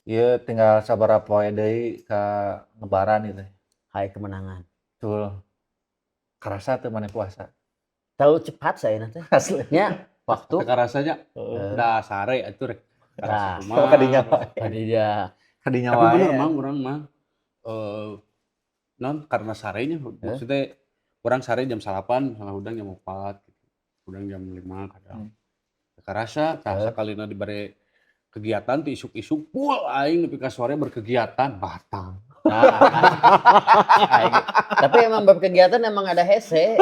Ieu tinggal sabaraha poe deui ka Lebaran ieu teh. Hari kemenangan. Betul. Karasa teu maneh puasa? Terlalu cepat saya teh. Asli. Nya, waktu. Teu karasanya Heeh. da sare atuh rek karasa Nah. kumaha. Oh, kadinya wae. Kadinya. Kadinya Tapi wae. Bener, Mang, urang mah non karena sarenya, maksudnya urang sare jam 9, misalnya hudang jam 4 gitu. Hudang jam 5 kadang. Teu karasa tah sakalina dibere kegiatan ti isuk-isuk full aing nepi ka sore berkegiatan batal. Nah, aing. Tapi emang berkegiatan emang ada hese.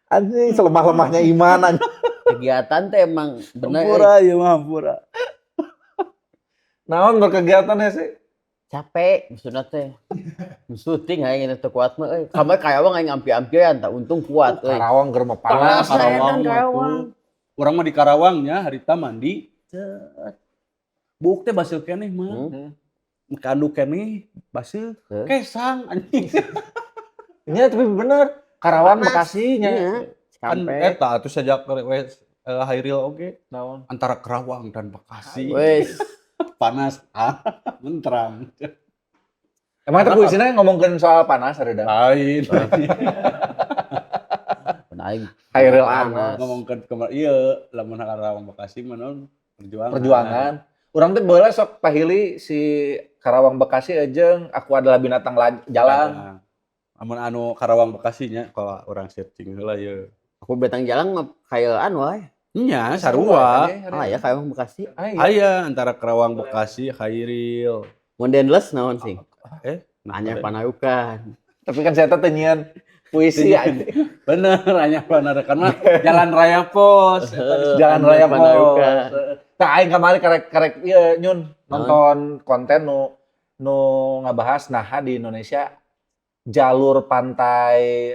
Anjing, selemah-lemahnya iman anjing. Kegiatan teh emang bener. Hampura ieu mah, hampura. Naon berkegiatan hese? Capek maksudnya teh. Syuting aing teu kuat mah euy. Kamari Karawang aing ampi-ampian tah, untung kuat euy. Karawang keur mah panas. Panas. Karawang Edan mah Karawang. tuh. Urang mah di Karawang nya harita mandi. Cet. Buuk teh baseuh keneh mah. Kanduk keneh baseuh. Heuh. Kesang anjing. Nya, tapi bener. Karawang Panas. Bekasi nya. Iya. Kan Cikampek. eta atuh sajak we Hairil oge Naon? Antara Karawang dan Bekasi. Wes. Panas ah, menterang. Emang itu puisinya ngomongin soal panas ada? Lain. Aing. Hairil Panas. Anwar. Ngomongkeun kemar ieu lamun Karawang Bekasi mah naon, perjuangan. Perjuangan. Urang teh baheula sok pahili si Karawang Bekasi jeung Aku Adalah Binatang Jalan. Nah, amun anu Karawang Bekasi nya kalau urang searching heula ye. Aku Betang Jalan mah kayaan wae. Nya sarua. Ah ya, Karawang Bekasi. Aya. Aya antara Karawang Bekasi Hairil. Mun Dendles naon sih? Nah, Anyar Panarukan. Tapi kan saya teh nyieun puisi anjing. Bener, hanya Panarukan mah Jalan Raya Pos. Jalan Anyar Raya Pos. Panarukan. Tah, aing kamari karek karek ieu nyun nonton konten nu nu ngabahas naha di Indonesia jalur pantai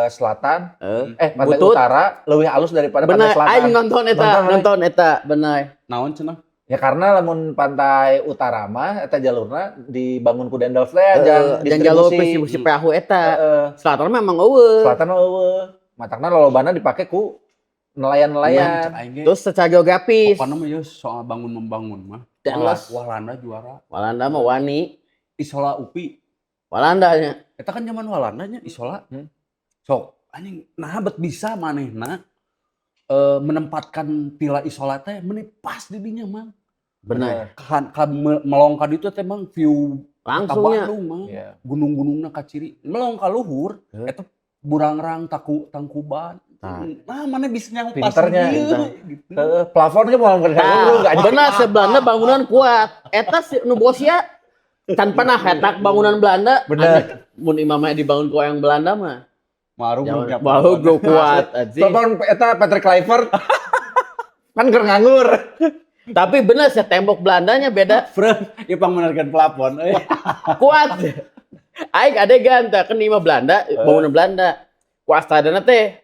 selatan pantai Butut. Utara lebih halus daripada pantai Bener, selatan. Aing nonton eta, Nonton, aing. Nonton eta, bener. Naon cenah? Ya karena lamun pantai utara mah eta jalurna dibangun ku Dendels teh Dan jalur distribusi. distribusi perahu eta. Heeh. Selatan memang euweuh. Selatan mah euweuh. Matakna lolobana dipake ku nelayan-nelayan. Aing ge Terus secara geografis, pokokna mah ieu soal bangun membangun mah. Dendels. Walanda juara. Walanda mah wani. Isola UPI. Walanda nya. Eta kan zaman Walanda nya Isola. Sok anjing nah bet bisa manehna menempatkan pila Isola teh meni pas di dinya, Mang. Bener. Kan kan melong ka ditu teh, Mang, view kota Langsungnya. Bandung, Mang. Iya. Gunung-gunungna kaciri. Melong ka luhur eta Burangrang taku Tangkuban. Nah. Nah, mana bisa nyaho pas Pinternya. di dieu, Pinter. gitu. Heeh, plafon ge moal Nah, anjing. benar, sebelahnya bangunan kuat. Eta si nu bosia can pernah hetak bangunan Belanda. Bener. Aneh, mun imamnya dibangun ku yang Belanda mah. Maru Jangan, punya bau gue kuat anjing. Plafon eta Patrick Kluivert kan keur nganggur. Tapi bener sih, tembok Belandanya beda. Frank, ieu pangmenerkeun plafon euy. Kuat. Aing adegan tah kan imah Belanda, bangunan Belanda. Ku astadana teh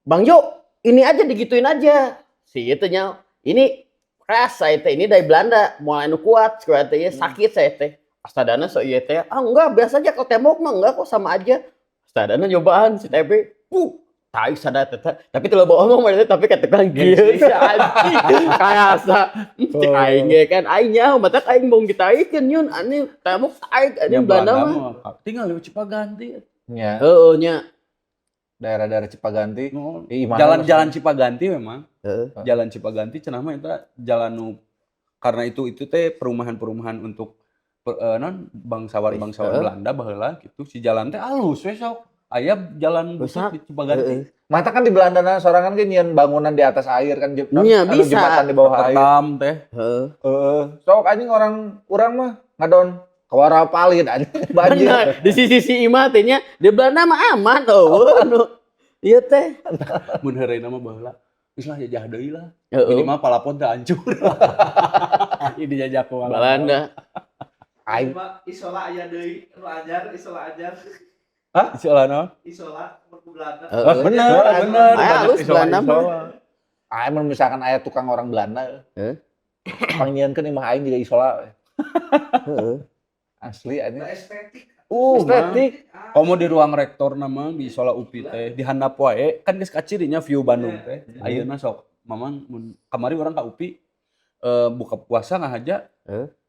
Bang Jo, ini aja digituin aja. Si itu nya, ini keras saya teh, ini dari Belanda, mau anu kuat, kuat teh sakit saya teh. Astadana so ieu teh, ah enggak, biasa aja kalau tembok mah enggak kok, sama aja. Astadana nyobaan si TB, puk, tai sadar teh. Tapi teu loba omong mah, tapi katakan gitu si anjing. Karasa cek aing ge kan aing nyaho matak aing mau ditaikeun nyun anjing tembok taik Ya, anjing Belanda mah. Tinggal lewat Cipaganti. Nya, Heeh nya. Daerah-daerah Cipaganti. Oh, Ih, imahna jalan-jalan Cipaganti memang. Heeh. Jalan Cipaganti cenah mah eta jalan nu karena itu teh perumahan-perumahan untuk non bangsawan-bangsawan Belanda baheula gitu. Si jalan teh alus we sok. Aya jalan butut Rusak. di Cipaganti. Heeh. Mata kan di Belanda na sorangan ge nyieun bangunan di atas air kan Nya, anu bisa. Jembatan di bawah air. Rotterdam teh. Heeh. Heeh. Sok anjing orang urang mah ngadon kawara palit anjing banjir. Bener, di sisi-sisi imah teh nya di Belanda mah aman euweuh anu. Ieu teh. Mun heureuna mah baheula. Geus lah jajah deui lah. Heeh. Minimal palapon teh hancur. Ini dijajah ku Walanda. Belanda. Aing Cuma Isola aya deui, nu anyar, Isola anyar. Isola naon? Isola ku Belanda. Heeh. Bener, bener. Aya Banyak halus Belanda mah. isola. Aing mun misalkan aya tukang orang Belanda. Heeh. Pangnyieunkeun imah aing juga Isola. Heeh. Asli anjing. Nah, estetik. Estetik. Ah, Komo di ruang rektor nama di Isola UPI teh di handap wae kan geus kacirinya view Bandung teh. Ayeuna sok Mamang mun kamari urang ka UPI. Buka puasa ngahaja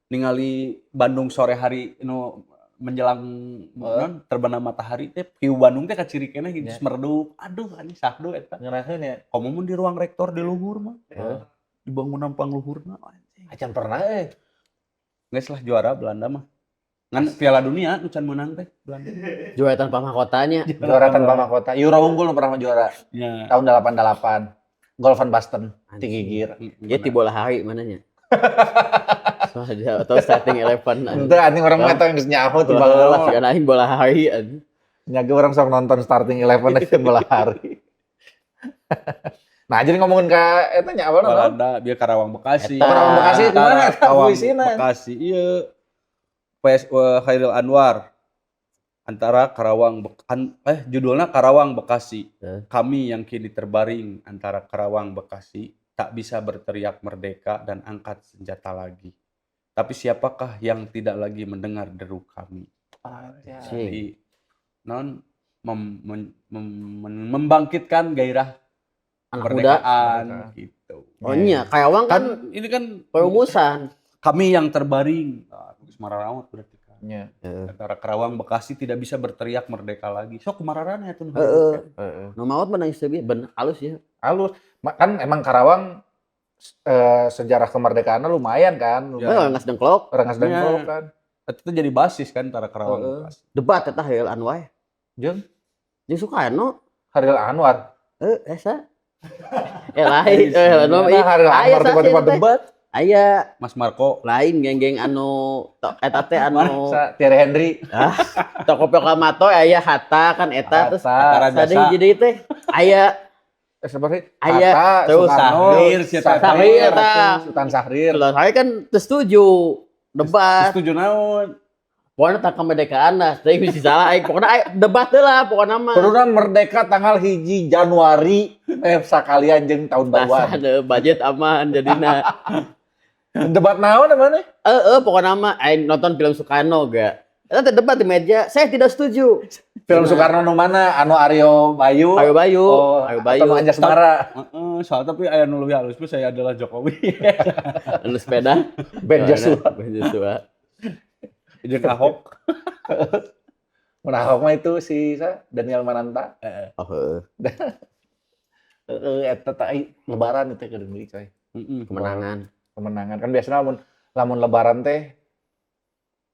ningali Bandung sore hari nu menjelang non terbenam matahari teh, view Bandung teh kaciri keneh gitu, meredup. Aduh, anjing, sahdu eta. Ngeunaheun ya. Komo mun di ruang rektor di luhur mah. Di bangunan pangluhurna, anjing. Acan pernah eh. Geus lah, juara Belanda mah. Ngan Piala Dunia nu can meunang teh Belanda. Juara tanpa mahkotanya. Juara tanpa mahkota. Euro unggul nu pernah juara Ya. tahun 88. Gol Van Basten, tigigir. Dia ti bola hari mananya. Soalnya atau starting eleven. Ente anjing, urang mah eta geus nyaho ti baheula. Lah, aing bola hari anjing. Nya ge urang sok nonton starting eleven aja bola hari. Nah, jadi ngomongin ke eta nya awalna naon? Belanda, biar Karawang Bekasi. Eta. Karawang Bekasi kemana eta Karawang puisina? Bekasi iya. PS Chairil Anwar antara Karawang judulnya Karawang Bekasi. Kami yang kini terbaring antara Karawang Bekasi tak bisa berteriak merdeka dan angkat senjata lagi. Tapi siapakah yang tidak lagi mendengar deru kami? Jadi non membangkitkan gairah Anak muda. kemerdekaan gitu. Oh iya, Karawang Kan kan ini kan perumusan. Kami yang terbaring. Ah, geus mararawat berarti kan. Nya. Antara Karawang Bekasi tidak bisa berteriak merdeka lagi. Sok kemararan ya tuh. Heeh. Nu maot menang sebi ben halus ya. Halus. Kan emang Karawang sejarah kemerdekaannya lumayan kan. Ya. Heeh, Rengas Dengklok. Rengas Dengklok Ya. kan. Itu jadi basis kan antara Karawang Bekasi. Debat eta Chairil Anwar. Jeung Jeung Soekarno. Chairil Anwar. Eh, esa. Eh lain, eh lain mah. Nah, Chairil Aya Anwar tiba-tiba saksi teh. debat. Aya Mas Marco. Lain geng-geng anu eta teh anu Sa Thierry Henry. Ah, toko Proklamator aya Hatta kan eta, terus Hatta. Hatta. sadeu jadi teh aya Seperti Aya, Hatta, terus Soekarno, Sahrir, si Eta. Sahrir, eta. Sultan Sahrir. Kalau saya kan tersetuju debat. Setuju naon? Pokoknya tentang kemerdekaan lah, tapi bisa salah aing. Pokoknya aing debat heula pokoknya mah. Kuduna merdeka tanggal 1 Januari sakalian jeung tahun baruan. Dasar deh, budget aman jadina. Debat naon mana? Eh, pokoknya mah aing nonton film Soekarno gak. Eta teh debat di meja, saya tidak setuju. Film Soekarno nu mana? Anu Ario Bayu. Ayo Bayu, Oh, Ayo atau Bayu. nu Anjasmara. Heeh, soal tapi aya nu leuwih halus mah, saya adalah Jokowi. Anu sepeda. Ben Joshua. Ben Joshua. Jeung Ahok. Mun Ahok mah itu si Daniel Mananta. Oh, heeh. Heeh, eta teh lebaran itu keur meuli, coy. Heeh. Kemenangan. Kemenangan. Kan biasanya lamun lamun lebaran teh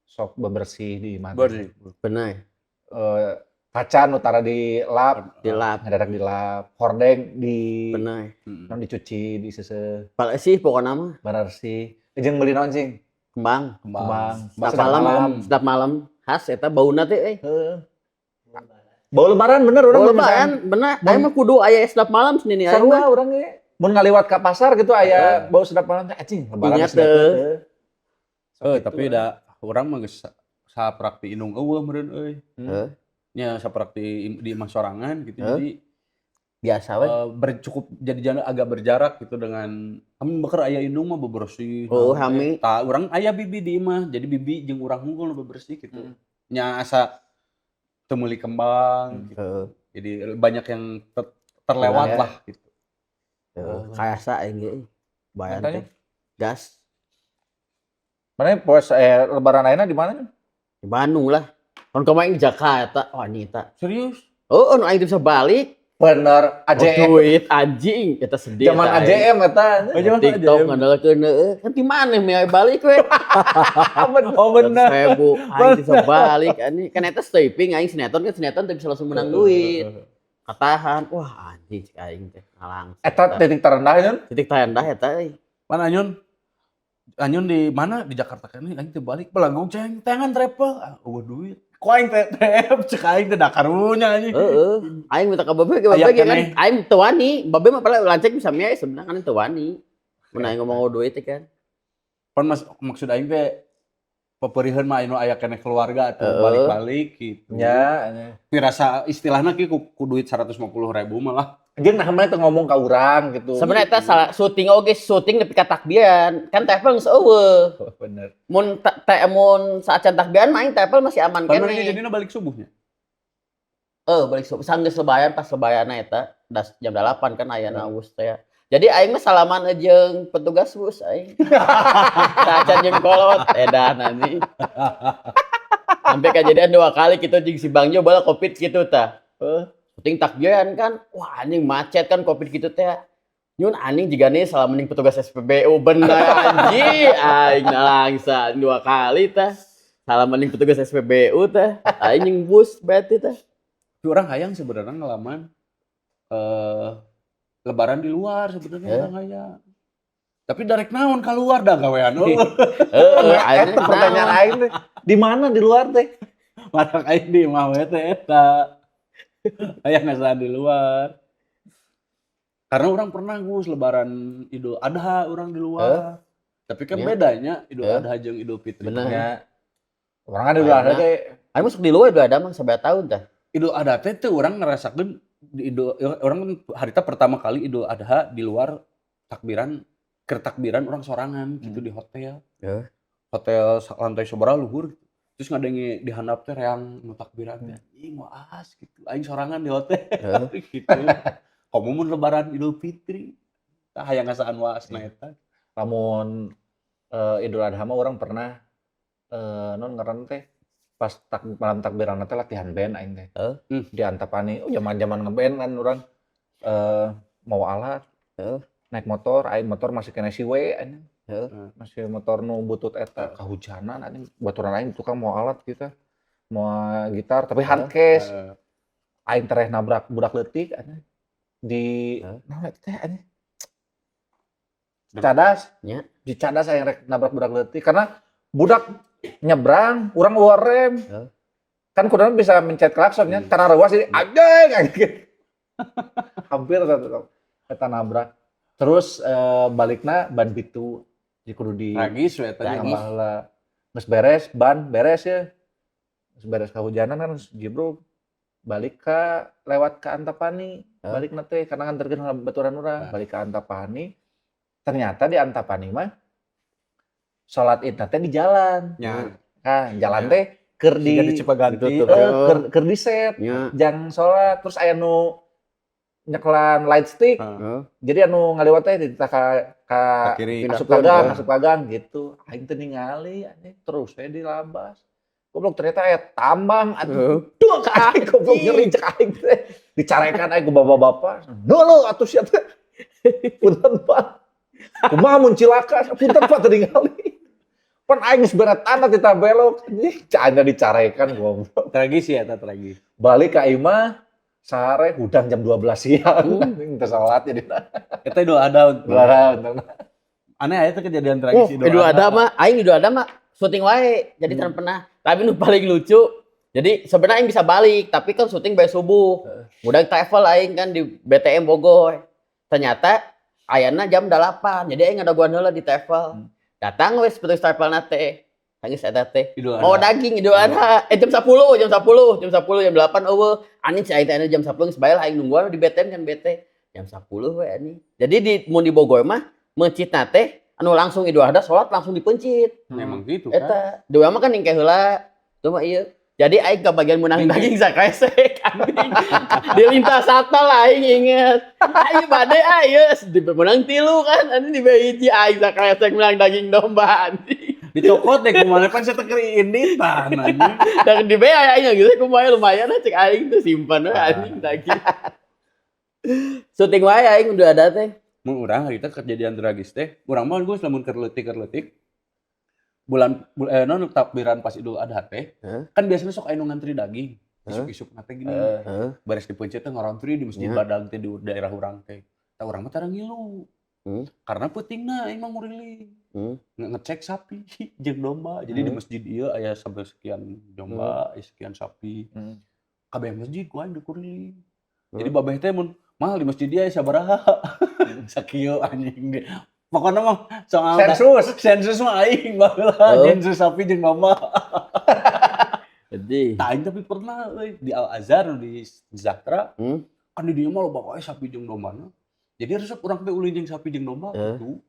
sok bebersih di imah teh. Bersih. Benar. Eh, kaca nu tara dilap, Dilap. ngadadak dilap, hordeng di Benar. Heeh. non dicuci, diseuseut, Pala sih pokoknya mah bararsih. Jeung meuli naon cing? Kembang. Kembang. Sedap Sedap malam, malam. Sedap malam. Khas eta bauna teh euy. Heeh. Bau lebaran bener urang. Bau Mun lebaran, bener. Aing mah kudu aya sedap malam Senin aing Sarua mah. urang ge. Mun ngaliwat ka pasar gitu aya bau sedap malam teh, anjing, lebaran Ingat geus deket, teh. heuh. Sok Eh, gitu, tapi urang. da urang mah geus saprak ti indung euweuh meureun euy. Heeh. Nya saprak di imah sorangan gitu. Heh. Jadi Biasa we. Bercukup jadi jalan agak berjarak gitu dengan kami beker aya indung mah bebersih. Oh, Naon teh. hami. Tah, urang aya bibi di imah, jadi bibi jeung urang hungkul nu bebersih gitu. Nya asa teu meuli kembang gitu. Jadi banyak yang terlewat Ya. lah gitu. Heeh, karasa aing ge. Bayan Makanya. teh. Gas. Mana pos lebaran ayeuna di mana? Di Bandung lah. Kan kemarin di Jakarta, wanita. Serius? Oh, nu aing teu bisa balik. Bener, Oh, AJM. duit anjing, eta sedih. Zaman eta aing. AJM eta. Oh, zaman TikTok AJM. ngandalkeun heueuh. Kan di mana meh balik we. Oh, bener. 100.000 aing teu bisa balik anjing. Kan eta stripping aing sinetron kan, sinetron teu bisa langsung menang duit. Katahan, wah anjing cek aing teh ngalang. Eta titik terendah kan? Titik terendah eta euy. Mana Anyun? Anyun di mana? Di Jakarta kan aing teu balik. Belagu ceng tangan travel. Ah, euweuh duit. Ku aing teh TF cek aing teh da karunya anjing. Heeh. Aing minta ka babe, ke babe Aya ge kan keneh. aing teu wani. Babe mah padahal lancek bisa miai sebenarnya kan teu wani. Mun aing ngomong duit teh kan. Pan mas, maksud aing teh peperiheun mah anu aya keneh keluarga atau balik-balik gitu. Nya, nya. Pirasa istilahna ki ku duit 150.000 malah. Jeung nah mana teu ngomong ka urang gitu. Sebenarnya eta salah syuting oge, syuting nepi ka takbiran. Kan travel geus euweuh. Oh, bener. Mun mun saacan takbiran mah aing travel masih aman Pan mana keneh. jadina balik subuhnya? Eh balik subuh sanggeus lebaran, pas lebaranna eta das jam 8 kan ayana aus teh. Jadi aing mah salaman jeung petugas bus aing. Tacan jeung kolot edan anjing. Sampai kejadian dua kali gitu jeung si Bang Jo bala Covid gitu tah. Syuting takbiran kan, wah anjing macet kan Covid gitu teh. Nyun anjing juga nih salaman jeung petugas SPBU bener anjing. Aing nalangsa dua kali tah. Salaman jeung petugas SPBU tah. Aing jeung bus berarti tah. Tapi urang hayang sebenarnya ngalaman lebaran di luar sebenarnya urang hayang. Tapi darek naon keluar dah gawean euweuh. Heeh, aing Eta pertanyaan aing teh. Di mana di luar teh? Matak aing di imah we teh eta. Hayang ngasaan di luar. Karena urang pernah, Gus, lebaran Idul Adha urang di luar. Tapi kan bedanya Idul Adha jeung Idul Fitri. Bener. Ya. Urang kan di luar Ayeuna. Teh. Aing masuk di luar Idul Adha mah sabaraha tahun tah. Idul Adha teh teu urang ngerasakeun di Idul urang kan harita pertama kali Idul Adha di luar takbiran, keur takbiran urang sorangan gitu di hotel. Hotel lantai sabaraha luhur. Terus ngadenge di handap teh reang nu takbiran teh. Ih, waas gitu. Aing sorangan di hotel gitu. Komo mun lebaran Idul Fitri. Tah hayang ngasaan waasna eta. Lamun Idul Adha mah urang pernah non ngaran teh pas malam takbiran teh latihan band aing teh. Di Antapani, oh zaman-zaman ngeband kan urang mau alat. Naik motor, aing motor masih kena siwe anjing. Masih motor nu butut eta kahujanan anjing, baturan aing tukang mau alat gitu. Mau gitar tapi hard case. Aing tereh nabrak budak leutik anjing. Di naon eta teh anjing? Cadas. Di Cadas aing rek nabrak budak leutik karena budak nyebrang, urang luar rem. Kan kuduna bisa mencet klaksonnya, karena reuas jadi anjing anjing gitu. Hampir satu eta nabrak. Terus balikna ban bitu di kudu di Tragis we eta nya. Tragis. Tambah heula. Geus beres, ban beres ya. Geus beres kahujanan kan geus jibrug. Balik ka lewat ke Antapani. Balik teh karena nganterkeun baturan urang, balik ke Antapani. Ternyata di Antapani mah salat Id teh di jalan. Kan jalan teh keur di Siga di Cipaganti. Ditutup. Keur di set. Jang salat terus aya nu nyekelan light stick. Jadi anu ngaliwat teh dititah ka Ka kiri. asup ka gang, asup ka gang gitu. Aing teu ningali anjing terus we dilabas. Goblok ternyata aya tambang atuh. Duh ka aing goblok nyeri cek aing teh. Dicarekan aing ku bapak-bapak. Dulu atuh sia teh. Punten Pak. Kumaha mun cilaka, punten Pak teu ningali. Pan aing geus berat tanah titah belok. Anjing, canya dicarekan goblok. Tragis ya eta tragis. Balik ka imah sare hudang jam 12 siang. Anjing teu salat jadi. Eta Idul Adha. Idul Adha untungna. Aneh aya teh kejadian tragis. Oh, Idul Adha mah aing Idul Adha mah syuting wae. Jadi can pernah. Tapi nu paling lucu, jadi sebenarnya aing bisa balik, tapi kan syuting bae subuh. Udah travel aing kan di BTM Bogor. Ternyata ayana jam 8. Jadi aing ngadaguan heula di travel. Datang wes petugas travel na teh. Tangis eta teh. Idul Adha. Oh daging Idul Adha. Jam 10, jam 10, jam 10, jam 8 euweuh. Anjing si aing teh jam 10 geus bae lah aing nungguan di BTM kan BT. Jam 10 we anjing. Jadi di mun di Bogor mah meuncitna teh anu langsung Idul Adha salat langsung dipeuncit. Memang gitu kan. Eta, dua mah kan ningkeh heula. Tuh mah ieu. Jadi aing kebagian menang daging sakresek anjing. Di lintas satol aing inget. Aing bade ayo di menang tilu kan anjing di hiji aing sakresek menang daging domba anjing. Dicokot deh kumaha pan saya teh keur inditan anjing. Dan di BA aing gitu kumaha lumayan cek aing tuh simpan we anjing daging. Syuting wae aing udah ada teh. Mun urang harita kejadian tragis teh, urang mah geus lamun keur leutik bulan non takbiran pas Idul Adha teh, kan biasanya sok aya nu ngantri daging. Isuk-isuk teh gini. Beres dipeuncit teh ngantri di Masjid Badang teh di daerah urang teh. Tah urang mah tara ngilu. Karena peutingna aing mah nguriling. Ngecek sapi jeung domba. Jadi di masjid ieu aya sampai sekian domba, aya sekian sapi. Kabeh masjid ku aing dikuriling. Jadi babeh teh mun mahal di masjid dia aya sabaraha. Sakieu anjing ge. Pokoknya mah soal Sensus. Sensus mah aing baheula sensus sapi jeung domba. Jadi. Tah aing tapi pernah euy di Al Azhar di Zahra. Kan di dieu mah loba wae sapi jeung dombana. Jadi resep urang teh ulin jeung sapi jeung domba gitu.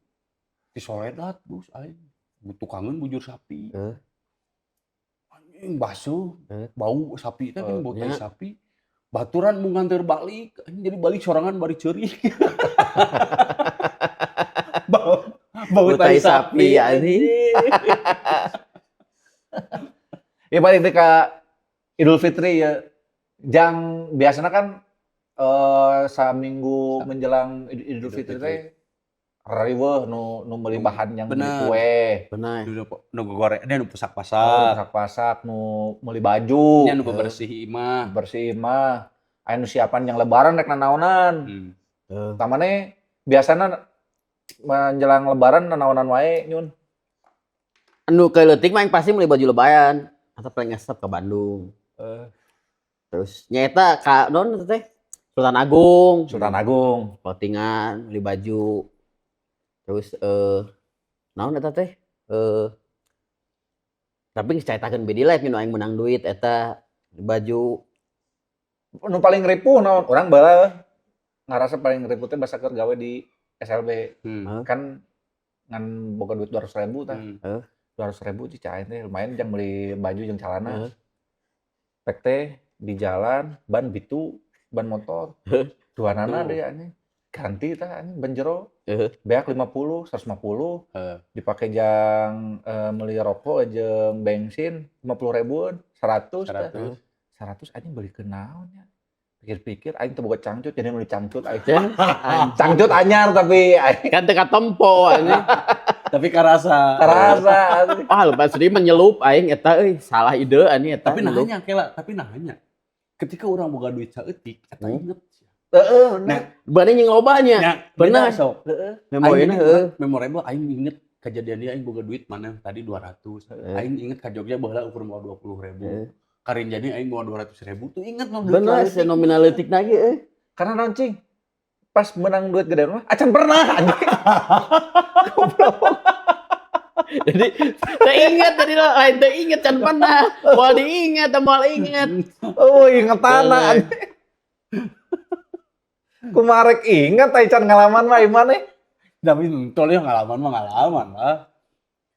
Di soledat Gus aing. Tukangeun bujur sapi. Anjing basuh, bau sapi teh kan bau tai sapi. Baturan mau nganter balik, anjing jadi balik sorangan bari ceurik. Bau tai sapi, anjing. Ya balik teh ka Idul Fitri ya. Jang biasanya kan saminggu menjelang Idul Idul Fitri Fitri. teh riweuh nu nu meuli bahan yang beli kue. Benar. Nu nu goreng, dia nu Oh, pasak-pasak. pasak-pasak nu meuli baju. Nya nu bebersih imah. Bersih mah. Aya nu siapan yang lebaran rek nanaonan. Tamane biasana menjelang lebaran nanaonan wae, Nyun? Anu ke leutik mah yang pasti beli baju lebaran atau paling ngesep ke Bandung. Terus nyaeta ka non eta teh Sultan Agung, Sultan Agung. Clothingan, beli baju. Terus naon eta teh? Tapi geus caritakeun BD Live nu aing menang duit eta beli baju. Nu paling ripuh naon? Urang baheula ngarasa paling ripuh teh basa keur gawe di SLB. Kan ngan boga duit 200.000 tah. 200.000 cicing aing teh lumayan jang beli baju jeung calana. Pek teh di jalan ban bitu, ban motor. Duanana deui anjing. Ganti tah anjing ban jero. Beak 50, 150. Dipake jang meuli rokok jeung bensin 50 ribuan, 100 tah. 100. 100 anjing belikeun naon nya. Pikir-pikir aing teu boga cangcut jadi meuli cangcut aing. Anjing. Cangcut anyar tapi aing. Kan teu katempo anjing. Tapi karasa. Karasa anjing. Wah, lupa sedih menyelup aing eta euy, salah ide anjing eta. Tapi nyelup. nanya kela, tapi nanya. Ketika orang boga duit saeutik, eta inget. Heeh, bener. Nah, Berani jeung lobanya. Nya, Bener. beda sok. Memorina Aing heuh. memorable aing inget kejadian dia aing boga duit mana tadi 200. Aing inget ka Jogja baheula ukur mau 20 ribu. Karinjani aing mau 200 ribu tuh inget nu duit Bener, saeutik. nominal leutik lagi euy. Karena naon cing? Pas menang duit gede mah acan pernah anjing. Goblok. Jadi teu inget tadi lo lain teu inget can pernah. Moal diinget, moal inget. Oh, ingetana anjing. Kumaha rek inget ai can ngalaman mah ieu maneh. Tapi entol ya ngalaman mah ngalaman lah.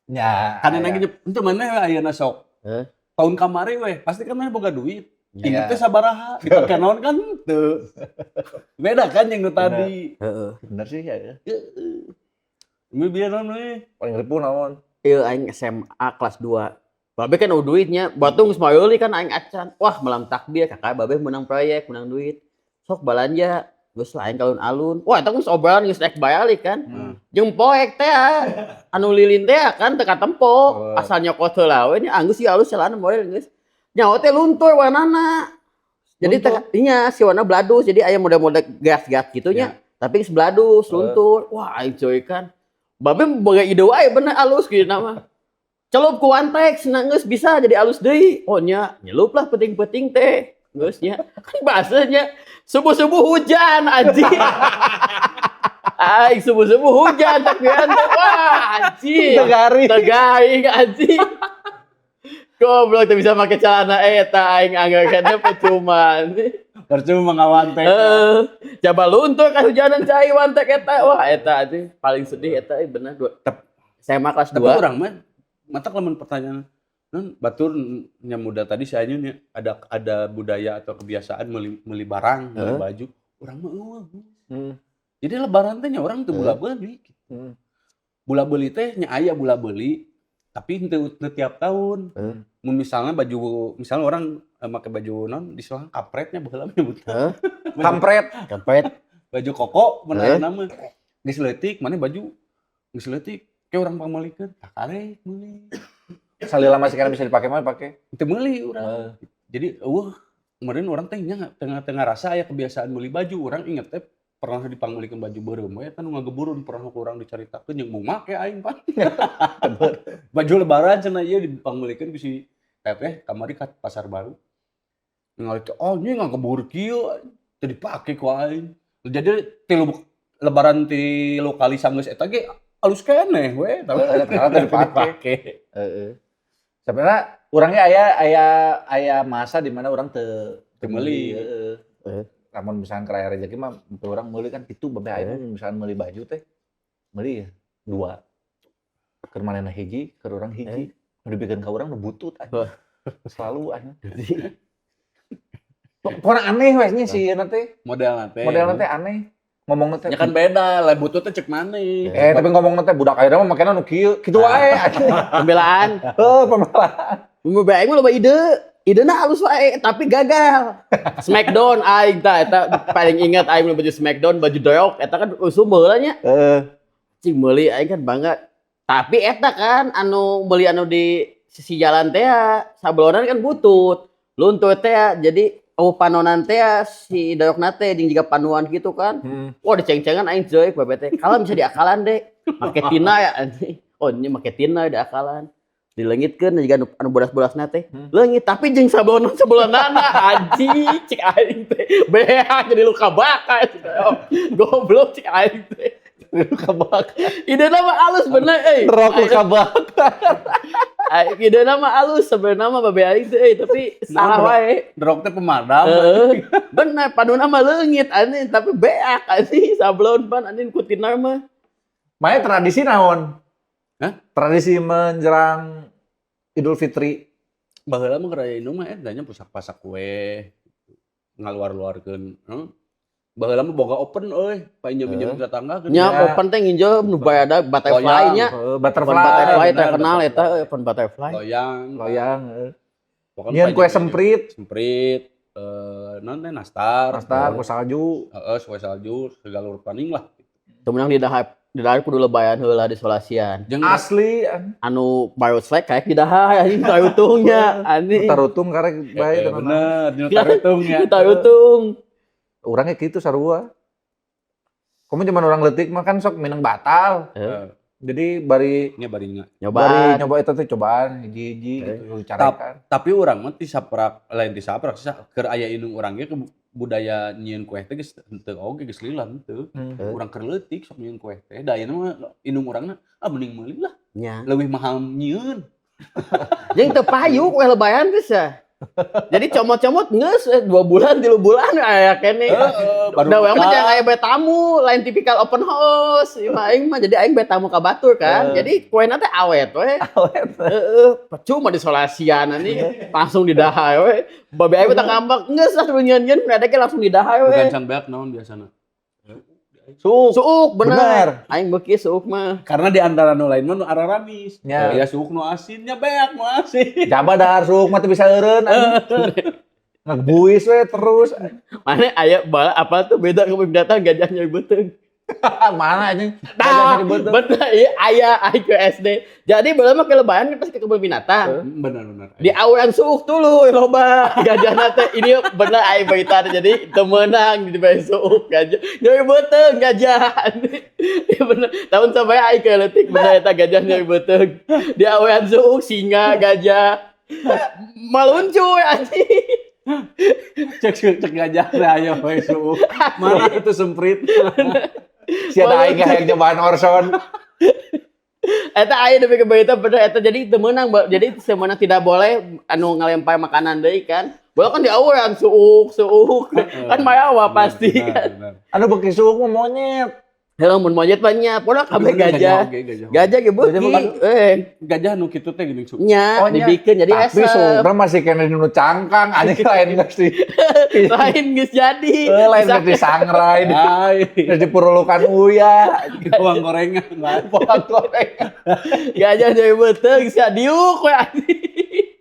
Nya. Karena lagi itu mana ayeuna sok. Heh. Tahun kamari weh, pasti kan maneh boga duit. Ya. Inget teh sabaraha, dipake naon kan teu. Beda kan yang nu tadi. Heeh. Bener sih ya. Ini biar naon we. Paling ripuh naon? Iya aing SMA kelas 2. Babe kan udah duitnya, batung geus meuli kan aing acan. Wah, malam takbir kakak babe menang proyek, menang duit. Sok balanja, geus lah aing alun-alun. Wah, eta geus obrolan geus rek balik kan. Jeung poek teh anu lilin teh kan teu katempo. Asal nyokot heula we nya anggeus ieu alus celana model geus. Nyawa teh luntur warnana. Jadi teh nya si warna bladus, jadi aya model-model gas-gas gitu nya. Tapi geus bladus, luntur. Wah, aing cuy kan. Babe boga ide wae bener alus gitu nama. Celup ku wantex nah geus bisa jadi alus deui. Oh nya, nyelup lah penting-penting teh. Geus nya. Kan bahasanya subuh-subuh hujan anjing. Aing subuh-subuh hujan takbiran teh. Wah, anjing. Tegari. Tegaring anjing. Goblok teu bisa make celana eta aing anggar percuma anjing. Percuma ngawantek. Heeh. Coba luntur kahujanan cai wantek eta. Wah, eta anjing paling sedih eta euy bener dua. SMA kelas Tapi 2. orang mah mata lamun pertanyaan non batur nya muda tadi si Anyun ya ada budaya atau kebiasaan beli beli barang, beli baju. Urang mah euweuh. Jadi lebaran teh nya orang teu bula beli. Bula beli teh nya aya bula beli, tapi henteu tiap tahun. Mun misalnya baju misalnya orang make baju non di selang kapretnya baheula mah nyebutna. Kampret. Kampret. Baju koko mun ayeuna mah. Geus leutik maneh baju geus leutik ke urang pangmeulikeun tah karek meuli. Salila masih kana bisa dipake mah dipake. Teu meuli urang. Jadi euweuh kemarin orang teh nya tengah-tengah rasa aya kebiasaan meuli baju. Urang inget teh pernah dipangmeulikeun baju beureum we eta nu ngageburun pernah ku urang dicaritakeun jeung mung make aing pan. Baju lebaran cenah ieu dipangmeulikeun ku si teteh kamari ka pasar baru. Ningali teh oh nya ngagebur kieu teu dipake ku aing. Jadi tilu lebaran tilu kali sanggeus eta ge alus keneh we Heeh, karena teu dipake. dipake. Heeh. Sebenarnya urangnya aya aya aya masa di mana urang teu Teu meuli. Heeh. Lamun misalkan keur aya rezeki mah urang meuli kan kitu babe aing misalkan meuli baju teh meuli ya dua. Keur manehna hiji, keur urang hiji. Nu dibikeun ka urang nu butut anjing. Selalu anjing. Pokona aneh we nya si ieu teh. Modelna teh. Modelna teh aneh. Ngomongna teh Ya kan beda, lah butut teh cek maneh. Eh, tapi ngomongna teh budak ayeuna mah makena nu kieu, kitu wae. Pembelaan. Heuh, pembelaan. Mun aing mah loba ide. Idena halus wae tapi gagal. Smackdown aing tah eta paling ingat aing baju Smackdown, baju doyok eta kan usum baheula nya. Heeh. Cing meuli aing kan bangga. Tapi eta kan anu meuli anu di sisi jalan teh sablonan kan butut. Luntut teh jadi oh panonan teh si doyokna teh jeung jiga panuan gitu kan. Wah, diceng-cengan aing cuy babe teh. Kalau bisa diakalan deh. Make tina ya anjing. Oh, ini make tina diakalan. Dileungitkeun jiga anu bodas-bodasna teh. Leungit tapi jeung sablonan-sablonana anjing cik aing teh. Beak jadi luka bakar. Goblok cik aing teh. Luka bakar. Idena mah alus bener euy. Rok luka bakar. Idena mah alus sebenarnya mah babe aing teh euy, tapi salah wae. Drok teh pemadam. Heeh. Bener, paduna mah leungit anjing tapi beak anjing sablon pan anjing ku tina mah. Maya tradisi naon? Hah? Tradisi menjelang Idul Fitri. Baheula mah keur aya indung mah eta nya pusak-pasak kue. Ngaluar-luarkeun. Heeh. Baheula mah boga open euy, painjem-injem tetangga Nya Ya. open teh nginjem nu bayada butterfly nya. Heeh, Open butterfly. butterfly Bener, terkenal eta butterfly. euy, open butterfly. Loyang. Loyang, heeh. Pokoknya Nyieun kue painjem-injem. semprit. Semprit, naon teh nastar. Nastar, kue salju. Heeh, kue salju, segala rupaning lah. Teu meunang di dahar kudu lebayan heula di solasian. Jeung Asli. Anu baru selek kayak di dahar anjing tarutungnya anjing. Tarutung karek bae tenan. Bener, dina tarutung ya. Tarutung. Urangnya kitu sarua. Kamu cuman orang leutik mah kan sok minang batal. Heeh. Jadi bari Nya bari bari Nyobaan. nyoba itu teh cobaan hiji-hiji gitu carekan. Tapi urang mah ti saprak lain ti saprak sih keur aya indung urang ge ke budaya nyieun kue teh geus henteu oge geus lila henteu. Urang keur leutik sok nyieun kue teh da ayeuna mah indung urangna ah mending meuli lah. Nya. Leuwih mahal nyieun. Jeung teu payu kue lebayan geus ya. Jadi comot-comot geus 2 bulan 3 bulan aya keneh. Heeh, baru Da urang mah buka. jangan aya bae tamu, lain tipikal open house. Ieu mah aing mah jadi aing bae tamu ka batur kan. Jadi kuena teh awet we. Awet. Heeh, percuma disolasian anjing, langsung didahar we. Babe aing teh ngambek, geus lah nyieun-nyieun mereka langsung didahar we. Gancang beak naon biasana. Suuk. Suuk bener. Bener. Aing beuki suuk mah. Karena di antara nu lain mah nu araramis. Nya. Ya suuk nu asin nya beak nu asin. Jaba dahar suuk mah teu bisa eureun anjing. Ngebuis we terus. Mana aya bala apa tuh beda kebun binatang gajah nyeri beuteung. Mana anjing? Nah, Gajah nyeri beuteung. bener iya aya aing ke SD. Jadi baheula mah ke lebaran kan pasti ke kebun binatang. Bener bener. Di awean suuk tuluy loba gajahna teh ini bener aing berita teh jadi teu meunang di bae suuk gajah nyeri beuteung gajah. Iya bener tahun sampai aing ke leutik bener eta gajah nyeri beuteung. Di awean suuk singa gajah maluncu we anjing. Cek cek gajah teh aya we suuk. Mana itu semprit. Si ada aing hayang nyobaan Orson. Eta aya demi ke berita bener eta jadi teu meunang jadi semeunang tidak boleh anu ngalempar makanan deui kan. Boleh kan di awean suuk suuk kan mayawa pasti kan. Anu beuki suuk mah monyet. Heuh mun monyet mah nya pokona kabeh gajah. Gajah. Gajah ge beuki. Gajah mah Eh Gajah nu kitu teh geuning suuk. nya Oh, nya. dibikeun jadi Tapi esep. suukna masih kena nu cangkang anjing lain geus di Lain geus jadi. Lain Bisa- geus disangrai, Ai, geus dipurulukan uya. bawang gorengan lah. Bawang goreng. Gajah jadi beuteung sia diuk we anjing.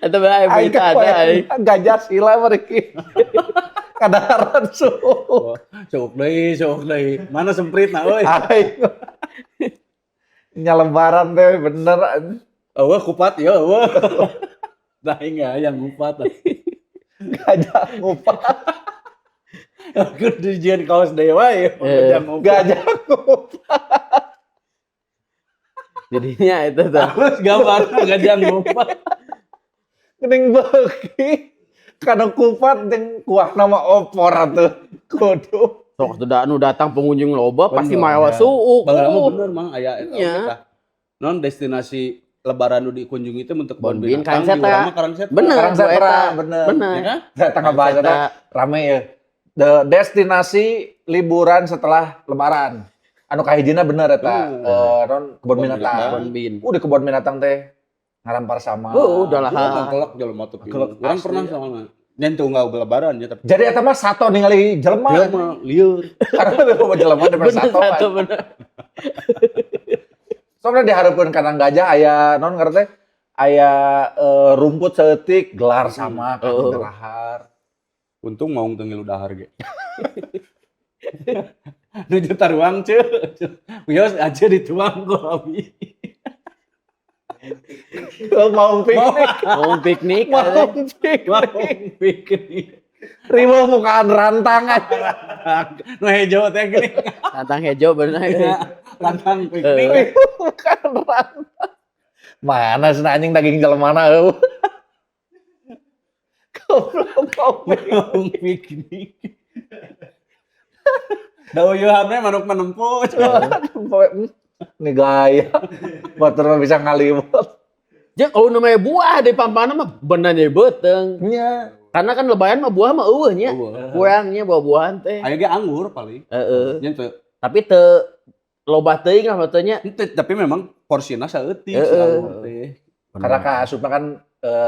Eta bae Aing berita ada aing. gajah sila mereka. Kadaharan suuk. Suuk deui, suuk deui. Mana semprit na euy? Aing. Nya lebaran teh bener. Eueuh kupat ya eueuh. Nah, aing hayang ngupat. Gajah ngupat. Aku dijieun kaos deui wae. Gajah ngupat. Gajah ngupat. Jadinya itu tuh. Terus gambarna gajah ngupat. Geuning beuki. Kana kupat jeung kuahna mah opor atuh. Kudu. Sok atuh anu datang pengunjung loba pasti Bener, mawa ya. suuk. Baheula mah bener mang aya eta Nya. oge tah. Non destinasi lebaran nu dikunjungi teh untuk Kebon kebun bin, binatang Karang di Seta. urang mah Karang Seta. Bener, Karang dua Setra, eta. bener. Bener. Ya kan? Saya tanggal bahasa Karang teh rame ya. The destinasi liburan setelah lebaran. Anu kahijina bener eta. Bener. Non kebun Kebun binatang. binatang. Kebon bin. Udah kebun binatang teh ngarampar sama. Oh, udah lah. Urang kelek jelema teh. Kelek Urang asli. pernah soalnya. Nya teu unggal lebaran nya, tapi Jadi eta mah sato ningali jelema. Jelema lieur. Karena lebih loba jelema daripada Bener sato. satu Kan. bener. Soalnya dihareupeun kandang gajah aya non ngerti aya rumput saeutik gelar sama kan Oh. derahar. Untung maung teu ngilu dahar ge. Nuju taruang ceu. Wios aja dituang ku abi. Oh, mau piknik, Mau piknik. mau ada. piknik. Maung piknik. Riweuh mukaan rantang aja. Nu hejo teh geuning. Tantang hejo bener. Rantang piknik. Bukan rantang. Mana sih anjing daging jelema eueuh. Goblok mau Maung piknik. Da uyuhan we manuk menempo. Ini gaya. Batur mah bisa ngaliwet. Jeung oh namanya buah di pampana mah benernya beuteung. Nya. Karena kan lebaran mah buah mah eueuh nya. Eueuh. Kurangnya buah-buahan teh. Aya ge anggur paling. Heeh. Nya teu Tapi teu loba teuing lah maksudnya. henteu, tapi memang porsina saeutik si Heeh. anggur teh. Karena kaasupna kan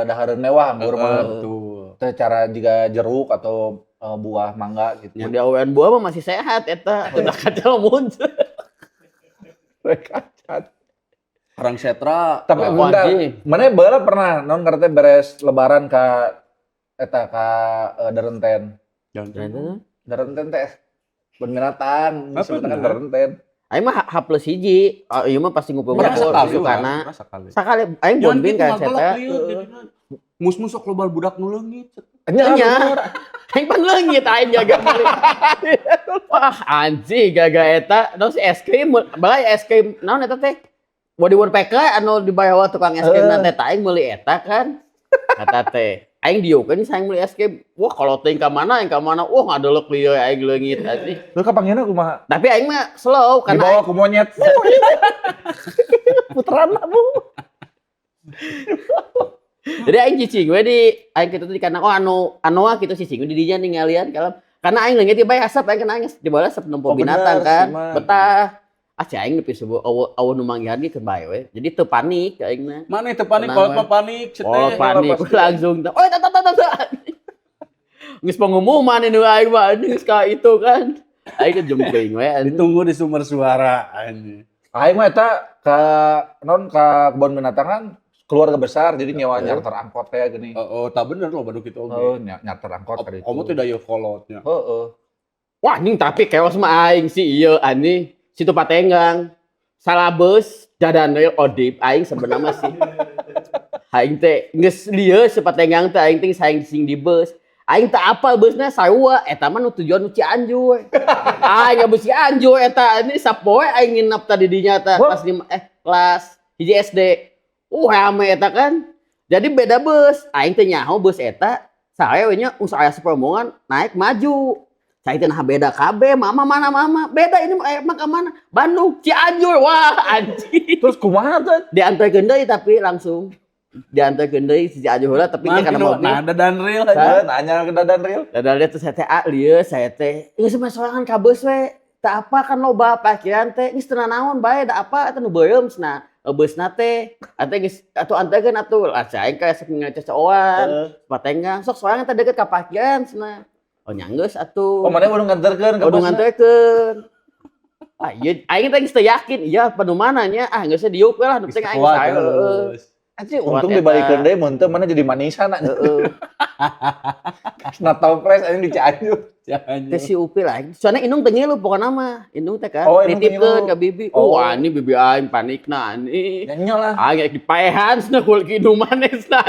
dahareun mewah anggur mah. Betul. Teu cara jiga jeruk atau buah mangga gitu. Mun diawean buah mah masih sehat eta. Teu kacau muncul. Kacat. Karang setra. Tapi Wah, bentar, anjing. mana baheula pernah non ngerti beres lebaran ka eta ka Darenten. Jangan. Darenten teh kebun binatang, Apa disebutna kan bener? Darenten. Aing mah H plus hiji. Ah, ieu mah pasti ngumpul-ngumpul Pernah sekali sukana. urang, pernah sekali. Sakali aing Jangan bombing gitu ka ngagelak eta. lieur jadina. Mus-mus sok loba budak nu leungit. Nya, Nya. bener. Aing pan leungit aing jaga beli. Wah, anjing gaga eta naon si es krim, balai es krim naon eta teh? Body World PK anu dibawa tukang es krim teh aing meuli eta kan. Kata teh, aing dieukeun aing meuli es krim. Wah, kalau teuing ka mana aing ka mana. Wah, ngadelek lieu aing leungit anjing. Lu kapanggihna kumaha? Tapi aing mah slow karena Dibawa ku monyet. Putrana, Bu. Jadi aing cicing we di aing kitu di kandang oh anu anoa kitu cicing we di dinya ningalian kalem. Karena aing leungit bae asap aing kena aing di bawah asap nempo Oh, binatang bener, kan. sih, mah. Betah. Ah si aing nepi sebuah eueuh eueuh nu manggihan ge keur bae we. Jadi teu panik aing mah. Mana teu panik, Tenang kolot we. mah panik, cete. Oh panik pasti. langsung. Oh tata tata tata. Geus pengumuman ini aing mah geus ka itu kan. Aing ke jempling we. Ditunggu di sumber suara anjing. Aing mah eta ka non ka kebun binatang kan keluarga besar jadi nyewa nyarter angkot kayak gini. Oh, oh, tak bener loh baru kitu oge. Oh, nyarter angkot kali itu. Kamu tidak ya kolotnya. Heeh. Wah anjing tapi keos mah aing sih iya anjing. Situ Patenggang. Salah bus dadan we odip aing sebenarnya mah sih. Aing teh geus lieu si Patenggang teh aing teh saing sing di bus. Aing teh apal busna sarua eta mah nu tujuan nu Cianjur. Aing bus Cianjur eta ini sapoe aing nginep tadi dinya teh Wah. pas lima kelas hiji SD. Rame eta kan. Jadi beda bus. Aing teh nyaho bus eta saya we nya us aya serombongan naik maju. Saya teh nah beda KB, mama mana mama? Beda ini mah mah ke mana? Bandung, Cianjur. Wah, anjing. Terus kumaha tuh? Diantarkeun deui tapi langsung diantarkeun deui si Cianjur heula tapi nya kana mobil. Nah, ada dan real. Sa? Nanya ke dadan real. Dadan lihat tuh saya teh ah lieu saya teh geus mah sorangan ka beus we. Teu apa kan loba parkiran teh geus teu naon bae da apa eta nu beureum cenah. Beusna teh atuh geus atuh antarkeun atuh. Ah aing ka sok ngacocoan. Patenggang sok sorangan teh deket ka parkiran cenah. Oh nya geus atuh. Oh, mana udah nganterkeun ka Udah busna? nganterkeun. Ah ieu aing teh geus teu yakin, iya panu mana nya ah geus diuk we lah nu penting aing Kuat, saya heeh. terus. Anjing Kuat untung eta. dibalikeun deui mun teu mana jadi manisan anjing. Heeh. Nah toples anjing di Cianjur. Cianjur. Teh si Upil aing. Soalnya indung teu ngilu pokona mah. Indung teh kan Oh, indung teu nitipkeun ngilu. ka bibi. Oh. Wah, ini bibi aing panikna anjing. Nya lah. Aing rek dipaehan cenah kul ki manes cenah.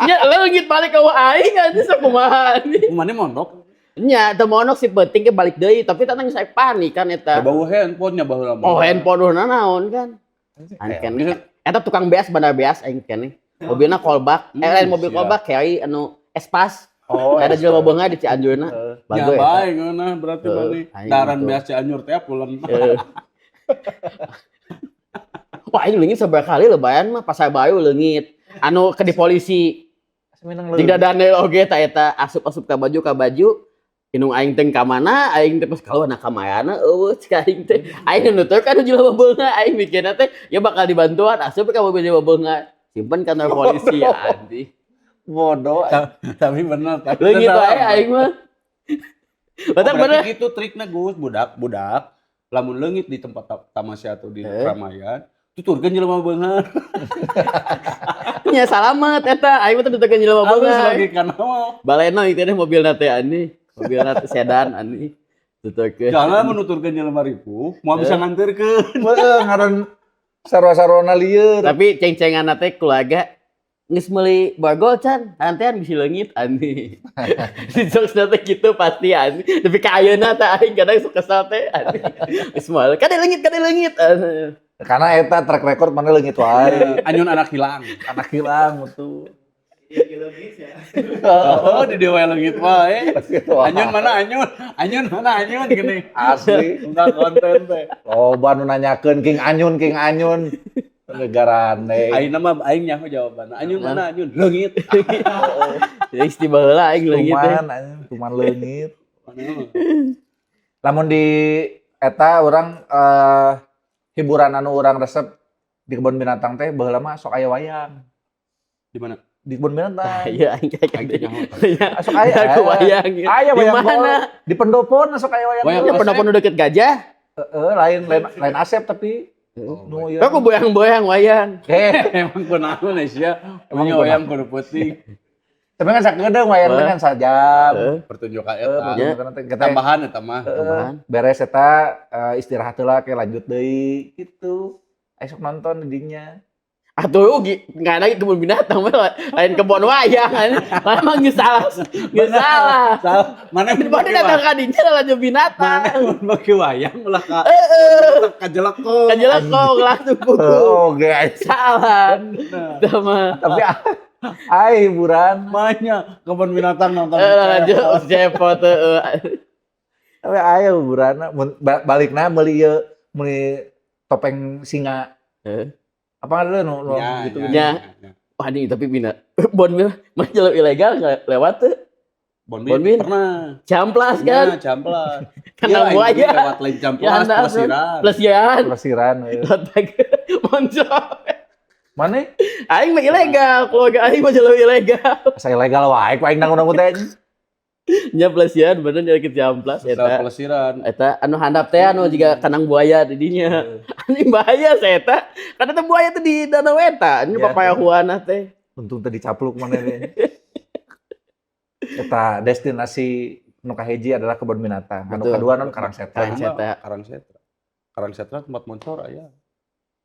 Nya leungit balik ka aing anjing sakumaha anjing. Mana mondok? Nya teu monok si penting ke balik deui, tapi tatang saya panik kan eta. Bau handphone nya baheula mah. Oh, handphone udah naon kan. Aing kan eta tukang beas bandar beas aing keneh. Mobilna kolbak, lain mobil siap. kolbak carry anu Espas. Oh, Ada jelema beunga di Cianjurna. Heeh. Ya Bagus eta. bae ngeunah berarti Heeh, mana. aing Daran gitu. beas Cianjur teh pulang. Heeh. Wah, aing leungit sabaraha kali lebayan mah pasar baru leungit. Anu ke di polisi. Minang Jeung dadane oge ta eta asup-asup ka baju. Indung aing teh ka mana, aing teh pas kaluar na ka mayana eueuh cek aing teh. Aing nutur kan jelema beunga, aing mikirna teh ya bakal dibantuan asup ka mobil jelema beunga. Simpen kantor polisi ya anjing. Bodoh. Tapi bener. Tapi Leungit wae aing mah. Oh, Batak berarti bener. gitu triknya, Gus, budak budak lamun leungit di tempat tamasya atau di keramaian, tuturkeun jelema beunghar. Nya salamet eta, aing mah teh ditekeun jelema Halus beunghar. logikana mah. Baleno itu deh mobilna teh ani. Mobilna teh sedan ani. Tuturkeun. Soalnya menuturkeun jelema ripuh, moal bisa nganterkeun. Heeh, ngaran sarua-saruana lieur. Tapi ceng-cengan teh keluarga geus meuli borgol can, antean bisi leungit ani. Di jokes teh gitu pasti ani. Tapi ka ayeuna teh aing kadang suka kesel teh ani. Geus moal kade leungit kade leungit. Ani. Karena eta track record mana leungit wae. Anyun anak hilang. Anak hilang mutu. Iya leungit ya. Oh, di dewa leungit wae. Gitu wae. Anyun mana anyun? Anyun mana anyun gini. Asli. Enggak konten teh. Loba nu nanyakeun King Anyun, King Anyun. Negarane. Aing mah aing nyaho jawabanna. Anyun mana anyun? Leungit. Jadi isti baheula aing leungit teh. Tuman anjing, tuman leungit. Mana mah. Lamun di eta urang hiburan anu urang resep di kebun binatang teh baheula mah sok aya wayang. Di mana? Di kebun binatang. Iya aing kayak Aing teh nyaho. Sok aya. Aku wayang. Aya Di wayang mana? gol. Di pendopo sok aya wayang. Wayang Ya gol. pendopo nu deket gajah. Heeh, lain lain lain Asep tapi nu ieu. Aku boyang-boyang wayang. Eh, Emang kunaon sia? Emang Emang wayang kudu peuting. tapi kan sakedeung wayang teh kan sajam. Pertunjukan Heeh, eta. pertunjukan teh kita Tambahan eta mah. Tambahan. Beres eta istirahat heula ke lanjut deui gitu. Ayo sok nonton di dinya. Atuh nggak ada kebun binatang mah lain kebun wayang. Mana mah geus salah. Geus salah. Salah. Mana mun Mana make datang ka dinya lanjut binatang. Mana mun make wayang ulah ka kajelekong. Kajelekong langsung kuku. Oh, oke. Salah. Sama. Tapi ai hiburan. Banyak kebun binatang nonton. Lanjut cepot heeh. Tapi aya hiburan mun balikna meuli ieu meuli topeng singa. Apa ada nu nu Ya, gitu. Ya. Wah ini tapi bina Bonbin mah jalan ilegal nggak lewat tuh. Bonbin, Bonbin. pernah. Camplas kan. Ya, camplas. Kandang Iya, buaya. lewat lain camplas, Ya, anda- pelesiran. Pelesiran. Pelesiran. Otak moncong. Mana? Aing mah ilegal, keluarga aing mah jalan ilegal. Asa ilegal wae ku aing nanggung-nanggung teh. Nya pelesiran bener jadi ke camplas Eta eta. pelesiran. Eta anu handap teh anu jiga kandang buaya di dinya. Anjing bahaya saya eta. Karena teh buaya teh di danau eta, ini Ya. papayahuana teh. Untung tadi capluk mana deh. Eta destinasi nu kahiji adalah kebun binatang. Anu Betul. kedua non Karang Setra. Karang Setra. Karang Setra. Karang Setra tempat moncor aya.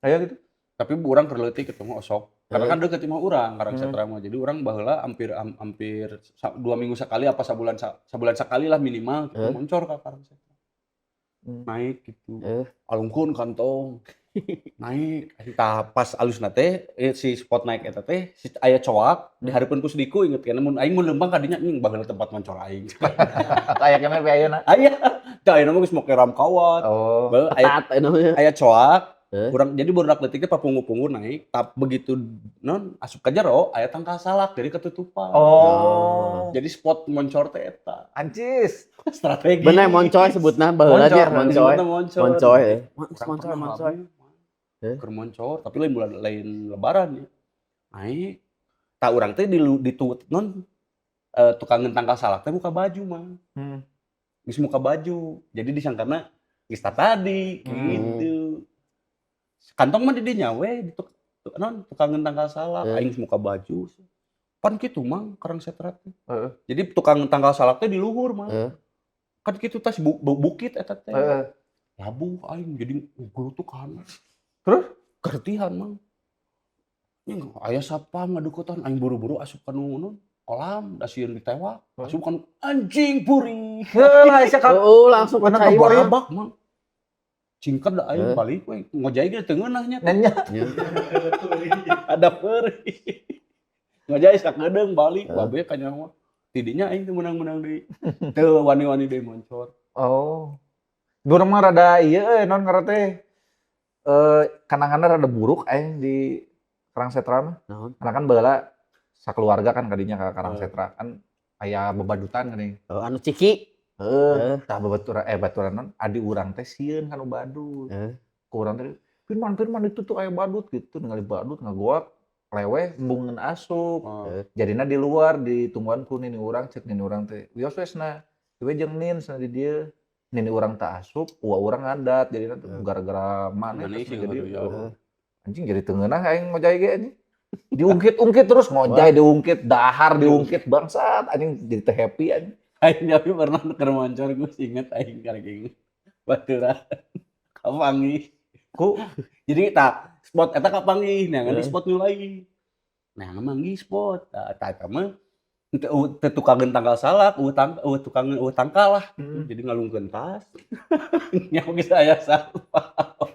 Ayo gitu. Tapi urang keur leutik ketemu osok. Karena kan deket imah urang Karang Setra mah. Jadi urang baheula hampir hampir 2 minggu sekali apa sabulan sabulan sekali lah minimal gitu, moncor ke Karang Setra. Naik gitu. Alungkeun kantong. Naik. Tah pas alusna teh si spot naik eta teh si aya coak di hareupeun Pusdiku inget kan mun aing mun leumpang ka dinya nying baheula tempat moncor aing. Aya keneh pe ayeuna. Aya. Tah ayeuna mah geus make ram kawat. Oh. Baheula aya Ketat namanya. aya coak. Eh. Kurang jadi budak leutik teh papungu-pungu naik, tap begitu non asup ka jero aya tangkal salak jadi ketutupan. Oh. Jadi spot moncor teh eta. Ancis. Strategi. Bener moncoy sebutna baheula nya Moncor, moncoy. Sebutna moncor. Moncoy. Urang Moncoy pernah moncoy. ngalamin, Eh? Keur moncor, tapi lain bulan lain lebaran ya. Naik. Tak urang teh di non tukang tangkal salak teh buka baju mah. Geus muka baju. Jadi disangkana geus tadi gitu. Kantong mah di dinya we di non tukang tangkal salak aing geus muka baju. Pan kitu mang Karang Setra teh. Jadi tukang tangkal salak teh di luhur mah. Kan kitu tas bukit eta teh. Labuh aing jadi kan. Terus? Gertihan mang. Nying aya satpam ngadeukeutan aing buru-buru asup ka nu non kolam da sieun ditewak. Asup ka nu anjing puri. Heula sia ka Oh, langsung Mana percaya. kebor. Barabak mang. Cingkat da aing balik we ngojay ge teu ngeunah nya. Nanya. Ya. Ada perih. Ngojay sakedeung balik babe ka nyawa. Tidinya aing teu meunang-meunang deui. Teu wani-wani deui moncor. Oh. Urang mah rada ieu euy non ngaran teh kenanganna rada buruk aing di Karang Setra mah. Naon? Karena kan baheula sakeluarga kan kadinya ka Karang Setra kan aya bebadutan geuning. Oh, anu ciki. Heeh, tah babaturan baturan non adi urang teh sieun kanu badut. Ku urang teh, "Firman, Firman itu tuh aya badut," gitu, ningali badut ngagoak. leweh embungeun asup. Oh. Jadina di luar ditungguan ku nini urang, cek nini urang teh, "Wios we cenah, ieu jeung nin cenah di dieu." Nini urang teu asup, uwa urang ngadat. Jadina tuh gara-gara maneh Maneh terus sih jadi ngaruh. Anjing, jadi teu ngeunah aing ngojay ge anjing. Diungkit-ungkit terus ngojay diungkit, dahar diungkit, bangsat anjing, jadi teu happy anjing. Aing tapi pernah keur moncor, geus inget aing karek inget. Baturan kapanggih. Ku Jadi tak spot eta kapanggih, nah di spot nu lain. Nah, manggih spot. Tah tah eta mah teu teu tukangeun tangkal salak, euweuh tukangeun, euweuh tangkal lah. Jadi ngalungkeun tas. Nya geus aya satpam.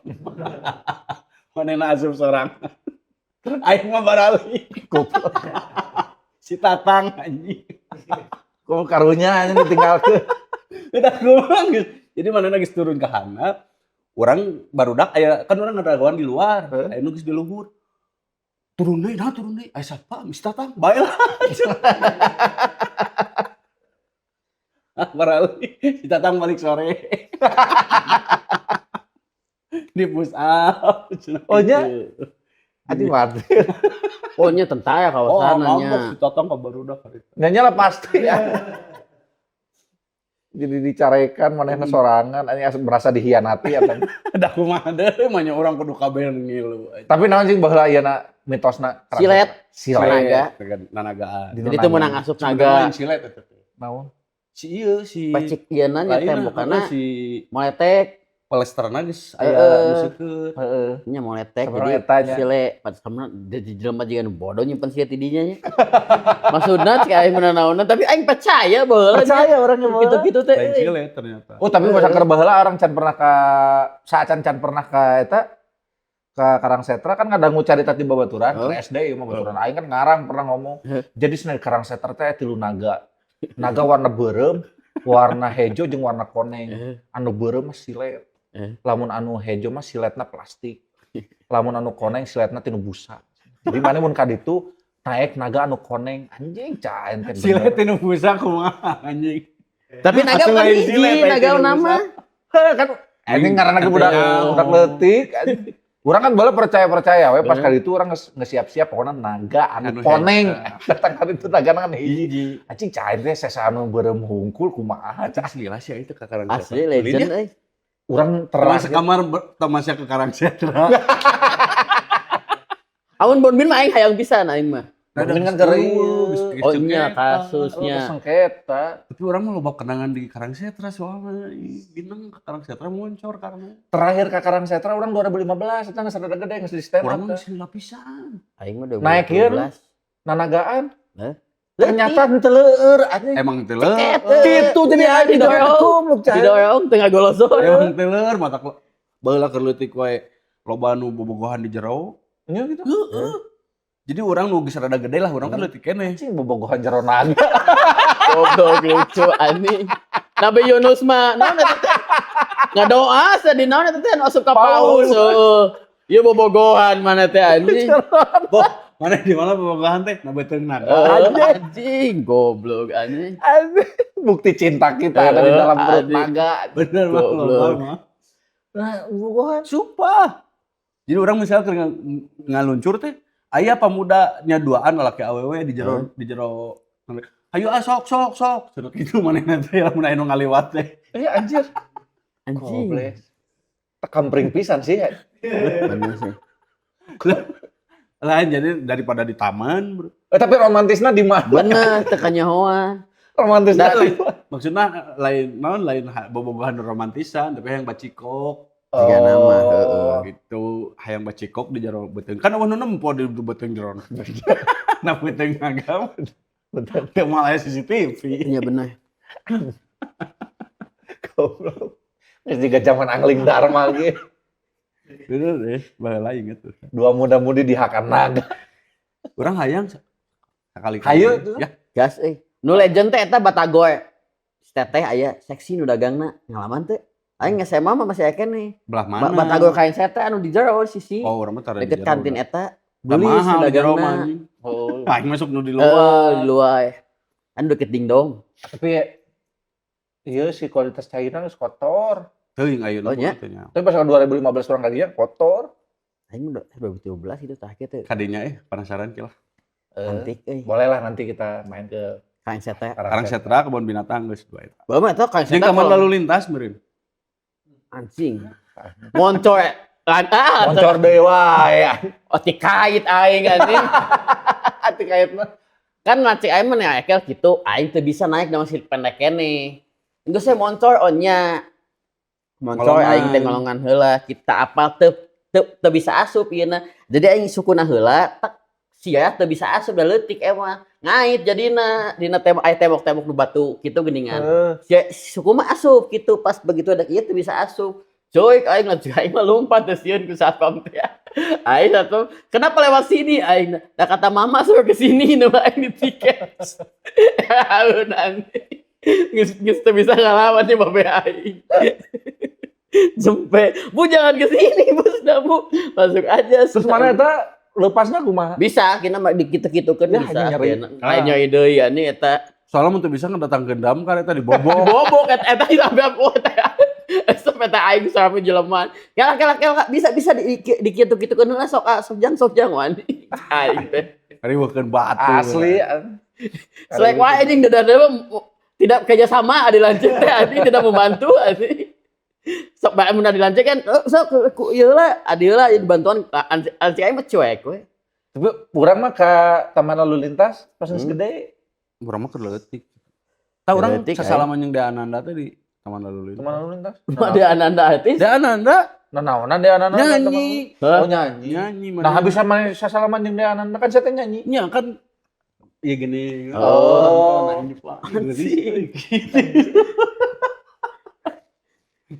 Manehna asup sorangan. Aing mah barali. Goblok. Si Tatang anjing. Ku karunya anjing ditinggalkeun. Udah kumaha geus. Jadi manehna geus turun ke handap. Urang barudak aya kan, urang ngadagoan di luar, aya nu geus di luhur. Turun deui, nah turun deui. Aya satpam, si Tatang, bae lah. Ah, barali si Tatang balik sore. Di push up cenah Oh, nya? gitu. Anjing mati. Oh nya tentara Oh, kawasannya. ngambek si Tatang ka barudak harita. Nya lah pasti ya. Jadi dicarekan manehna sorangan anjing, asa merasa dihianati atau Da kumaha deui mah nya, urang kudu kabeh ngilu. Tapi naon sih baheula ieu na mitosna? Silet. Silet. Naga. Nanagaan. Di Jadi itu menang asup Sebenarnya naga. lain silet eta teh. Naon? Si ieu si Pacik ieu nya lain tembokana si moletek. Palesterna geus aya nu seukeut. Nya moletek Sebenarnya jadi eta nya. sile pas kamana jadi jelema jiga nu bodoh nyimpen sia ti dinya nya. Maksudna cek aing meunanaonan, tapi aing percaya baheula nya. Percaya orangnya baheula. Gitu-gitu teh. Lain Euy. silet ternyata. Oh, tapi masa keur baheula orang can pernah ka saacan can pernah ka eta, ka Karang Setra kan ngadangu carita ti babaturan, Heeh. ke SD ieu mah babaturan aing kan ngarang pernah ngomong. Jadi cenah di Karang Setra teh tilu naga. Naga warna beureum, warna hejo jeung warna koneng. Anu beureum mah silet. Lamun anu hejo mah siletna plastik. Lamun anu koneng siletna tinu busa. Jadi mana mun ka ditu naik naga anu koneng, anjing caen teh bener. Silet nu busa kumaha anjing? Tapi naga Atuh bukan lain hiji, silet, lain naga tinu nama. Heh, kan anjing ngaranna ge budak budak leutik anjing. Urang kan baheula percaya-percaya we, pas kali itu urang geus siap-siap pokoknya naga anu Anu koneng. hejo. Datang kali itu naga kan hiji. Hiji. Anjing caen teh sesa anu beureum hungkul kumaha cah. Asli lah sih itu ke Karang Setra. Asli legend euy. Urang Teman terakhir sekamar tamasya ke Karang Setra. Amun Bonbin mah aing hayang pisan aing mah. Bonbin kan keur ieu. Oh iya kasusnya. Sengketa. Tapi urang mah loba kenangan di Karang Setra soalnya. Ih, Gineng ke Karang Setra muncul karena Terakhir ke Karang Setra urang 2015 eta geus rada gede, geus di stand urang up mah teh. geus lila pisan. Aing mah Naik ieu 2012. Nanagaan. Hah? Ternyata henteu leur anjing. Emang teu leur. Gitu jadi aing Didorong. goblok cah. Didorong tengah golosor. Emang teu leur mata baheula keur leutik wae loba nu bobogohan di jero. Nya gitu. Heeh. Jadi urang nu geus rada gede lah, urang kan leutik keneh. Anjing bobogohan jero naga. Goblok lucu anjing. Nabi Yunus mah naon eta teh? Ngadoa sa di naon eta teh anu asup ka paus. Heeh. Ieu bobogohan mana teh anjing. Boh, mana di mana bobogohan teh? Na beuteung naga. Heeh, anjing goblok anjing. Anjing. Bukti cinta kita ada di dalam perut Anjing. naga. Bener mah Goblok. loba mah. Nah, bobogohan. Sumpah. Jadi urang misalnya keur ngaluncur teh, aya pamudanya duaan lalaki awewe di jero. Hayu ah, sok sok sok. Cenah kitu manehna teh lamun aya nu ngaliwat teh. Iya anjir. Anjing. Goblok. Tekampring pisan sih. Bener sih. Lain jadi daripada di taman, bro. Eh, tapi romantisnya di mana? Bener teu kanyahoan. Romantisnya di mana? Maksudnya lain naon, lain bobogohan romantisan, tapi hayang bacikok Jiga nama, heeh. gitu, hayang bacikok di jero beuteung. Kan euweuh nu nempo di beuteung jero. Nah, beuteung naga Betul. teu moal aya CCTV. Iya bener. Goblok. Terus juga zaman Angling Dharma gitu. Bener deh, baheula inget tuh. Dua muda-mudi dihakan naga. Urang hayang sekali. Hayu tuh. Ya, Gas euy. Nu legend teh eta batagor. Si Teteh aya seksi nu dagangna. Ngalaman teh. Aing SMA mah masih aya keneh. Belah mana? Batagor kain sete anu di jero sisi. Oh, urang mah tara di Deket jero kantin udah. eta. Da Beli mahal si di jero mah dagangna. anjing. Oh. Aing masuk nu di Eh, luar. di luar. Anu deket dingdong. Tapi iya sih kualitas cairnya geus kotor. Teuing ayeuna Oh, nya? teh nya. Tapi pas 2015 urang kadinya kotor. Aing udah 2017 itu terakhir teh. Kadinya penasaran ki lah. Antik euy. Boleh lah nanti kita main ke Karang Setra. Karang Setra kebun binatang geus dua eta. Bae mah eta Karang Jeung Setra. taman lalu lintas meureun. Anjing. Moncor lan ah Moncor deui wae. Oh, tikait aing anjing. Tikait mah. Kan lanceuk aing mah naik gitu, aing teu bisa naik da masih pendek keneh. Geus saya moncor nya. Moncor aing teh ngolongan heula, kita apal teu teu teu bisa asup ieu. Jadi aing sukuna heula, tak sia teu bisa asup da leutik emang. Ngait jadina dina tembok aya tembok-tembok nu batu kitu geuningan. Sia suku mah asup gitu, pas begitu ada ieu teu bisa asup. Cuy, aing lanceuk aing mah lompat teh sieun ku satpam teh. Aing satpam, kenapa lewat sini aing? Nah, kata mama suruh ke sini nu aing ditiket. Aun anjing. Geus geus teu bisa ngalawan nih babe aing. Jempe, "Bu, jangan ke sini, Bu, sudah Bu. Masuk aja." Terus mana eta lepasna kumaha? Bisa, kita mah dikitu-kitukeun Ya, bisa. anjing nyeri. Lain nyeri deui anjing eta. Soalnya mun teu bisa ngedatangkeun damkar eta dibobok. Bobok eta eta sampai aku eta. Sampai eta aing sampai jelema. Kela kela kela bisa bisa di dikitu-kitukeun heula sok ah, sok jang wani. Aing teh. Riweukeun batu. Asli. Selek wae anjing dadah tidak kerjasama adi lanceuk teh anjing tidak membantu anjing. Sok bae mun adi lanceuk kan sok ku ieu lah adi heula bantuan anjing aing mah cuek we. Tapi urang mah ke taman lalu lintas pas geus gede. Urang mah keur leutik. Tah urang Leutik, sasalaman jeung Dea Ananda teh di taman lalu lintas. Taman lalu lintas. Mah Dea Ananda artis. Dea Ananda Nah, naonan Dea Ananda? nyanyi. Hah? Oh, nyanyi. Nyanyi Nah, habis sama sasalaman jeung Dea Ananda kan saya teh nyanyi. Nya kan ya gini. Oh. Anjing.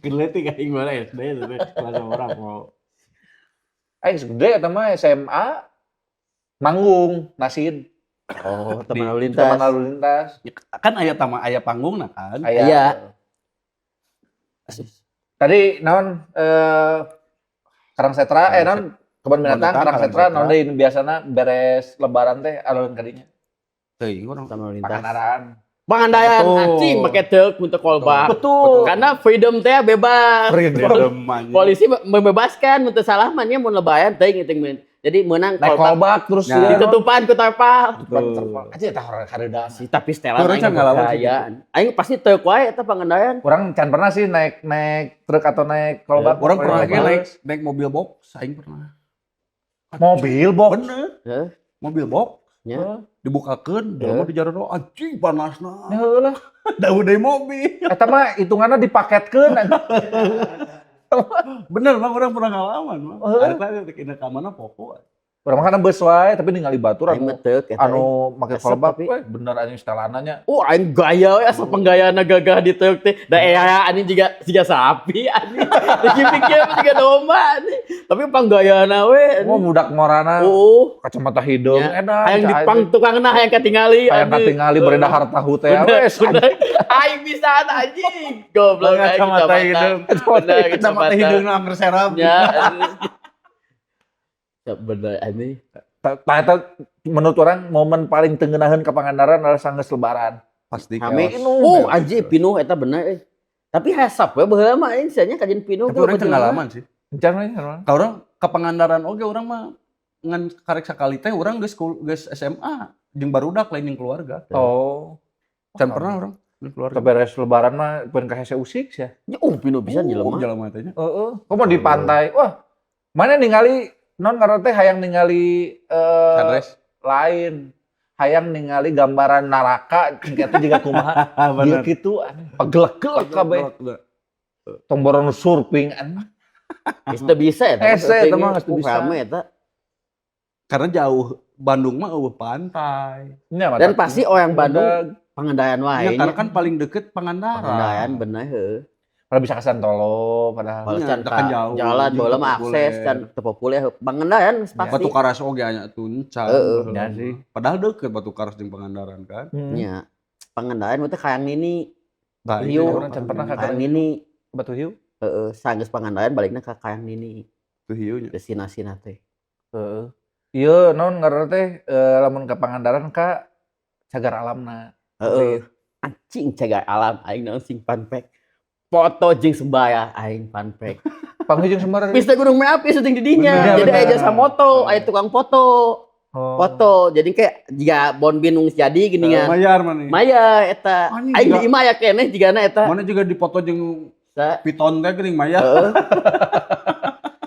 Keur leutik aing mana SD teh kelas orang mau. Aing geus gede eta mah SMA manggung nasid. Oh, taman lalu lintas. Taman lalu lintas. Kan aya taman aya panggung nah kan. Aya. Aya. Tadi naon Karang Setra naon Kebun Binatang, Karang Setra, naon deui nu biasana beres lebaran teh alun kadinya? Teuing urang. Taman lalu lintas. Pangandaran. Pangandaran anjing make truk untuk kolbak. Betul. Karena freedom teh bebas. Freedom anjing. Polisi membebaskan mun teu salah mah nya mun lebayan teuing teuing mun. Jadi menang Naik kolbak kolbak terus Ya. ya. ditutupan ku terpal. Betul. Aja eta orang kareudana. Si tapi setelan Urang aing can ngalaman sih. percaya. Aing pasti teu wae eta Pangandaran. Urang can pernah sih naik naik truk atau naik kolbak. Urang pernah Naik ge naik bus. naik mobil box, aing pernah. Mobil box. Bener. Heh. Mobil box Nya. dibukakeun, jelema di jero anjing panasna. Ya heueuh lah. Dauh deui mobil. Eta mah hitunganna dipaketkeun. Bener bang, urang pernah ngalaman bang. Heeh. Ada tadi rek ka mana pokok. Urang mah kana beus wae tapi ningali batur Aing anu mah teuk eta. anu make Resep kolbak tapi. we bener anjing setelanna nya. Oh, aing gaya we asa penggayana gagah di teuk teh. Da ea anjing jiga jiga sapi anjing. Dipikir mah jiga domba anjing. Tapi panggayana we. Wah budak ngorana Oh, kacamata hidung Ya. edan. Hayang dipang tukangna hayang katingali hayang katingali bari dahar tahu teh wes. Bener. Aing bisa anjing. Goblok aing Kacamata hidung. Bener Kacamata hidung angger serap. Ya. Ya bener anjing. Tah eta menurut urang momen paling teu ngeunaheun ka Pangandaran adalah sanggeus lebaran. Pasti Rame. chaos. Oh, anjing pinuh eta bener euy. Tapi hasap we baheula mah aing sia nya kajian pinuh. Tapi urang teu ngalaman sih. Encan we encan. Ka urang ka Pangandaran oge urang mah ngan karek sakali teh urang geus geus SMA jeung barudak lain jeung keluarga. Oh. Can pernah urang jeung keluarga. Beres lebaran mah pun ka hese usik sia. Ya, pinuh pisan jelema. Jelema teh nya. Heeh. Komo di pantai. Wah, mana ningali non karena teh hayang ningali Sunrise. Lain. Hayang ningali gambaran neraka eta juga kumaha. Dia kitu aneh. Pagelek-gelek kabeh. Tong boron surfing aneh. Geus teu bisa eta. Hese, eta mah geus teu bisa. Rame eta. Karena jauh Bandung mah euweuh pantai. Nya, Dan mata- pasti orang Bandung Udah, Pangandaran wae Ya, nya. karena kan paling deket Pangandaran. Pangandaran bener heuh. Padahal bisa ke Santolo padahal. Padahal Nya, can kan ka jauh, jalan jeung baheula mah teu populer. akses can teu populer Pangandaran pasti. Batu Karas oge aya tuh encan. Heeh. Ya sih. Padahal deket Batu Karas jeung Pangandaran kan. Nya. Pangandaran mah teh kayang nini. Nah, Hiu. itu Urang can pernah ka Kayang nini. Batu Hiu. Heeh, sanggeus Pangandaran balikna ka Kayang Nini. Tuh hiu nya. Destinasina teh. Heeh. Ieu naon ngaranna teh lamun ka Pangandaran ka cagar alamna. Heeh. Anjing cagar alam aing naon sing fun fact. Foto jeung Sembaya aing, fun fact. Panggih jeung Sembara. Pista Gunung Merapi syuting di dinya. Bener, Jadi bener. aya jasa moto, aya tukang foto. Oh. Foto. Jadi kayak jika bonbin nu geus jadi geuningan. Mayar mana? Maya eta. Anjing, Aing juga. di imah ya keneh jigana eta. Mana juga dipoto jeung Sa piton teh geuning Maya. heeh.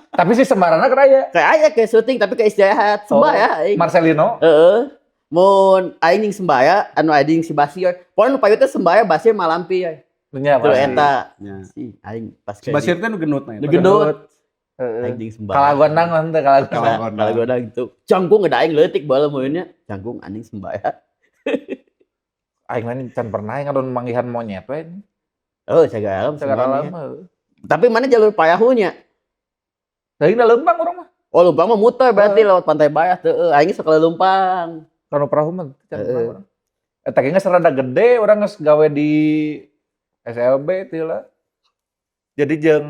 Tapi si Sembarana keur aya. Kayak aya kayak syuting tapi kayak istirahat. Sembaya aing. Marcelino. Heeh. Mun aing jeung Sembaya, anu aing jeung si Basir. Pokona nu payu teh Sembaya, Basir Malampi. Nya Tuh pasti. eta. Nya. Si aing pas Si Basir teh nu gendut na Nu gendut. Heeh. Aing jeung Sembaya. Kalagondang mah teh kalagondang. Kalagondang. Kalagondang gitu. Jangkung ada aing leutik baheula meureun nya. Jangkung anjing Sembaya. Aing mah can pernah ngadon manggihan monyet we. Oh, cagar alam Cagar sebenarnya. alam heuh. Tapi mana jalur Payahunya? Dari da leumpang urang mah. Oh, Lumpang mah muter berarti lewat Pantai Bayah teu. Aing sok Lumpang. Kanu perahu mah can pernah Heeh. urang. Eta ge geus rada gede urang geus gawe di SLB teh lah. Jadi jeung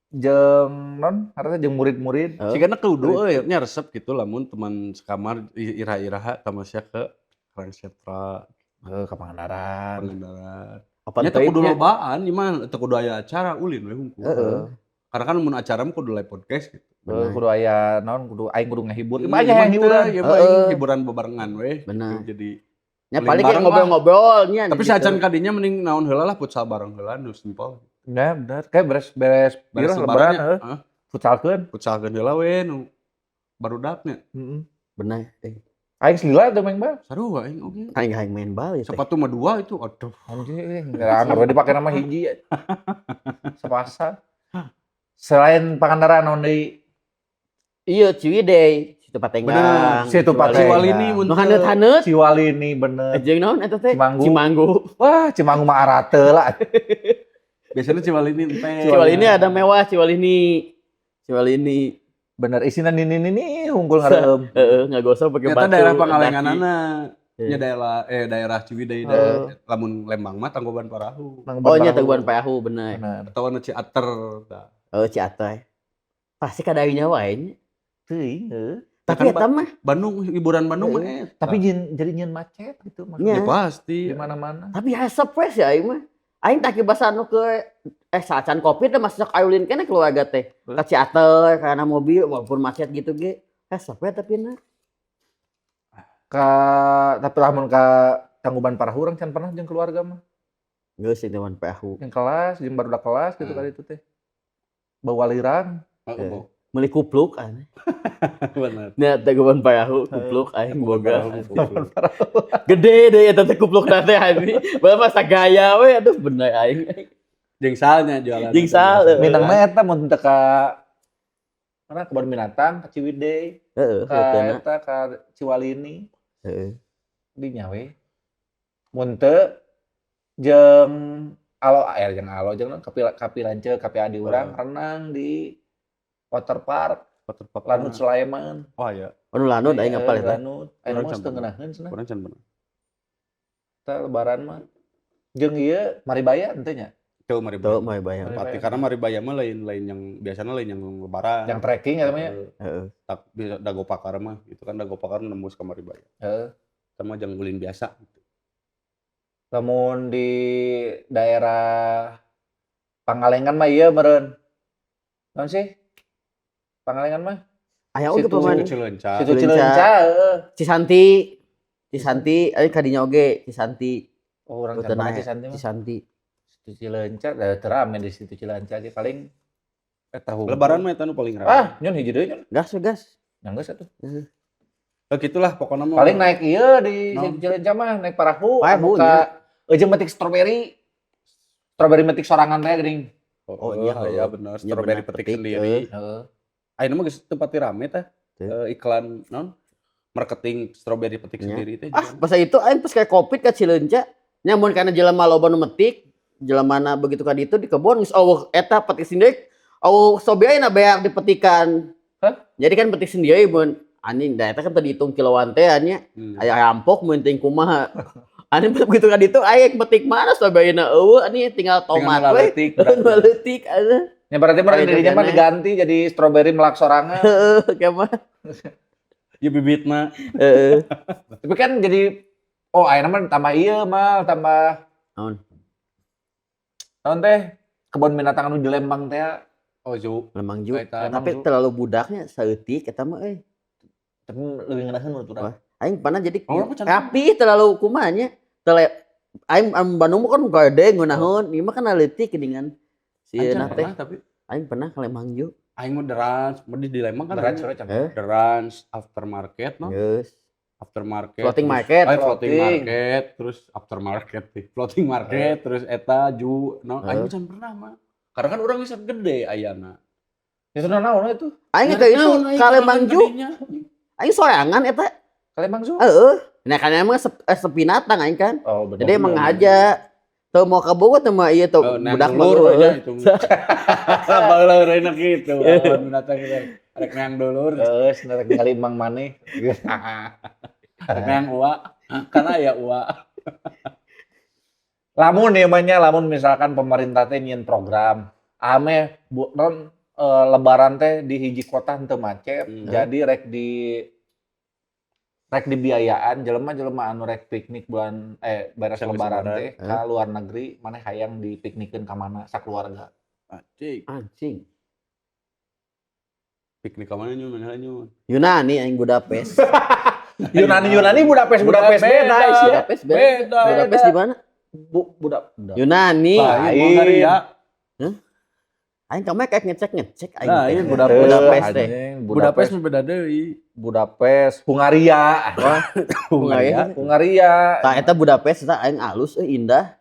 jeung non harusnya jeung murid-murid. Heeh. Sigana kudu euy nya resep gitu lamun teman sekamar iraha-iraha tamasya ke Karang Setra, Heuh, ka Pangandaran. Pangandaran. Apa Nya teu kudu teuing nya? lobaan, ieu mah teu kudu aya acara ulin we hungkul. Heeh. Karena kan mun acara mah kudu live podcast gitu. Heuh, kudu aya naon kudu aing kudu ngahibur. Ieu Ieu mah aya yang hiburan. Ieu mah aing Heeh. hiburan bebarengan we. Benar. Gitu, jadi Nya Ulin paling kayak bareng lah. ngobrol-ngobrol nya. Tapi gitu. saacan kadinya mending naon heula lah, futsal bareng heula nu simpel. Ya bener, kayak beres-beres Beres beres lebaran lebarannya, heuh. heeh. Futsalkeun. Futsalkeun heula we nu barudaknya. Heeh. Benar. Eh, Aing selila tuh main bal. Sarua aing oge. aing aing main bal ya teh. Sepatu mah dua itu, aduh. Anjing, nggak we dipake nama hiji. Sepasa. Selain Pangandaran naon deui? Iya, Ciwidey, Situ Patenggang. Bener. Situ Patenggang. Ciwalini mun Nu haneut-haneut. Ciwalini bener. Jeung naon eta teh? Cimanggu. Cimanggu. Wah, Cimanggu mah arate lah. Biasanya Ciwalini ente. Ciwalini ada mewah, Ciwalini. Ciwalini. Bener isina nini nini hungkul ngareum. Heeh, ngagosok pakai Eta batu. daerah Pangalenganana. Iya. Nya daerah daerah Ciwidey Heeh. daerah lamun Lembang mah Tangkuban Parahu. Oh, nya Tangkuban Parahu bener. Bener. Atawa nu Ciater tah. Oh, Ciater. Pasti kadarinya wae nya. Teuing heuh. Tapi Kan eta mah Bandung hiburan Bandung mah eta. Tapi jin, jadi nyeun macet gitu Nya. Ya pasti. di mana-mana. Tapi resep we sih aing mah. Aing tak bahasa anu ke saacan Covid teh masih sok ayulin keneh keluarga teh. Ka Ciater karena mobil walaupun macet gitu ge. Resep we tapi na. Ka tapi lamun ka Tangkuban Parahu urang can pernah jeung keluarga mah. Geus sih Tangkuban Parahu. Jeung kelas, jeung barudak kelas gitu Hmm. kali itu teh. Bawa walirang. Heeh, Bo. Meuli kupluk aneh. Bener. Nya Tangkuban Parahu kupluk aing boga. Kupluk. Gede deh eta teh kupluk teh anjing. Bae masa gaya we aduh bener aing. Jeung salnya jualan. Jeung sal, heeh. Minangna eta mun teu ka mana kebun binatang, ka Ciwidey, Heeh, ka heuteuna. eta ka Ciwalini. Heeh. Di nya we. Mun teu jeung alo jeung alo jeung naon kapi kapi lanceuk kapi adi urang renang di water park Water park. Lanud Sulaiman. Oh ya, Anu Lanud aing ngapal eta. Lanud. Aing Urang mah can teu pernah. ngeunaheun cenah. Urang can pernah. Teh lebaran mah. Jeung ieu Maribaya henteu nya. Teu Maribaya. Tuh Maribaya. Maribaya. Pati karena Maribaya mah lain lain yang biasanya lain yang lebaran. Yang trekking eta mah nya. Heeh. Heeh. Tak bisa Dago Pakar mah itu kan Dago Pakar nembus ke Maribaya. Heeh. Sama jang ulin biasa gitu. Lamun di daerah Pangalengan mah ieu meureun. Naon sih? Pangalengan mah? Aya oge Situ- paman. Situ Cileunca. Situ Cileunca. Cileunca heeh. Cisanti. Cisanti, aing kadinya oge Cisanti. Oh, urang can Hutan pernah aya. Cisanti mah. Cisanti. Situ Cileunca da teu rame di situ Cileunca ge paling eta hungkul. Lebaran mah eta nu paling rame. Ah, nyon hiji deui nyon. Gas we, gas. Nya geus atuh. Eh, gitulah pokoknya mah. Paling naik ieu di Naon? situ Cileunca mah naik parahu Parahu, anu ka eujeung metik stroberi. Stroberi metik sorangan teh geuning. Oh, Oh, iya, iya, iya bener. Iya, Strawberry bener, petik petik, sendiri. Heeh. Ayeuna mah geus teu pati rame teh. Teu. Iklan non marketing strawberry petik Iya. sendiri teh. Ah, masa itu aing pas kayak Covid ka Cileunca, nya mun kana jelema loba nu metik, jelemana begitu ka ditu di kebon geus eueuh eta petik sendiri, eueuh sobi ayeuna beak dipetikan. Hah? Jadi kan petik sendiri mun anjing da eta kan teu dihitung kiloan teh nya. Aya rampok mun teuing kumaha. Anjing begitu ka ditu aya petik mana strawberry-na eueuh anjing tinggal tomat we. laletik berarti. Nu leutik atuh. Ya berarti mah Ayo, dirinya mah dagana. diganti jadi stroberi melak sorangan. Heeh, kumaha. Ya bibitna. Heeh. Tapi kan jadi oh ayeuna mah tambah ieu mah tambah Naon? Naon teh? Kebun binatang anu di Lembang teh. Oh, zoo. Lembang Zoo. Eta. Lembang Tapi Zoo. terlalu budaknya saeutik eta mah euy. Tapi leuwih ngeunaheun menurut urang. Wah. Aing pernah jadi Oh, urang mah can rapi terlalu kumaha nya. Tele aing anu Bandung mah kan gede ngeunaheun, ieu mah kan leutik geuningan. Si Aing can na teh. pernah tapi Aing pernah ke Lembang Zoo. aing mah The Ranch, mah di Lembang kan Berat aya. sore can. Eh, The Ranch aftermarket no. geus. Aftermarket. Floating terus- market. Eh, floating Floating. market, terus aftermarket sih. Floating market, terus eta zoo, no. Aing Eh. can pernah mah. Karena kan urang bisa gede ayana. Itu naon itu? Aing ke itu ka Lembang Zoo. Aing sorangan eta. Ka Lembang Zoo. Heeh. Nah kan emang sepinatang aing kan. Oh, bener. Jadi emang aja teu mau ka Bogor teu mah ieu teu Oh, budak mah dulur heueuh. aja itu. Baheula eureuna kitu. Lawan binatang gitu. Rek neang dulur, Geus rek ningali Mang Maneh. Rek neang ua. Karena aya ua. Lamun ieu mah nya, lamun misalkan pemerintah teh nyieun program ame bu, non lebaran teh di hiji kota henteu macet, jadi rek dibiayaan jelema-jelema anu rek piknik bulan beres Sampai lebaran lebaran. teh ka luar negeri, maneh hayang dipiknikeun ka mana sakeluarga? Anjing. Anjing. Piknik ka mana nyun, mana nyun? Yunani aing Budapest. Yunani Yunani Budapest Budapest beda sih. Budapest beda. Beda. Budapest di mana? Bu, Budak Budak. Yunani. Lain Lain. Bulgaria. Aing kamu kayak ngecek-ngecek aing Nah, teh. iya, Budapest. Budapest teh. Anjing, Budapest Budapest mah beda deui. Budapest Hungaria. Wah, Hungaria. Hungaria. Tah eta Budapest eta aing alus euy indah.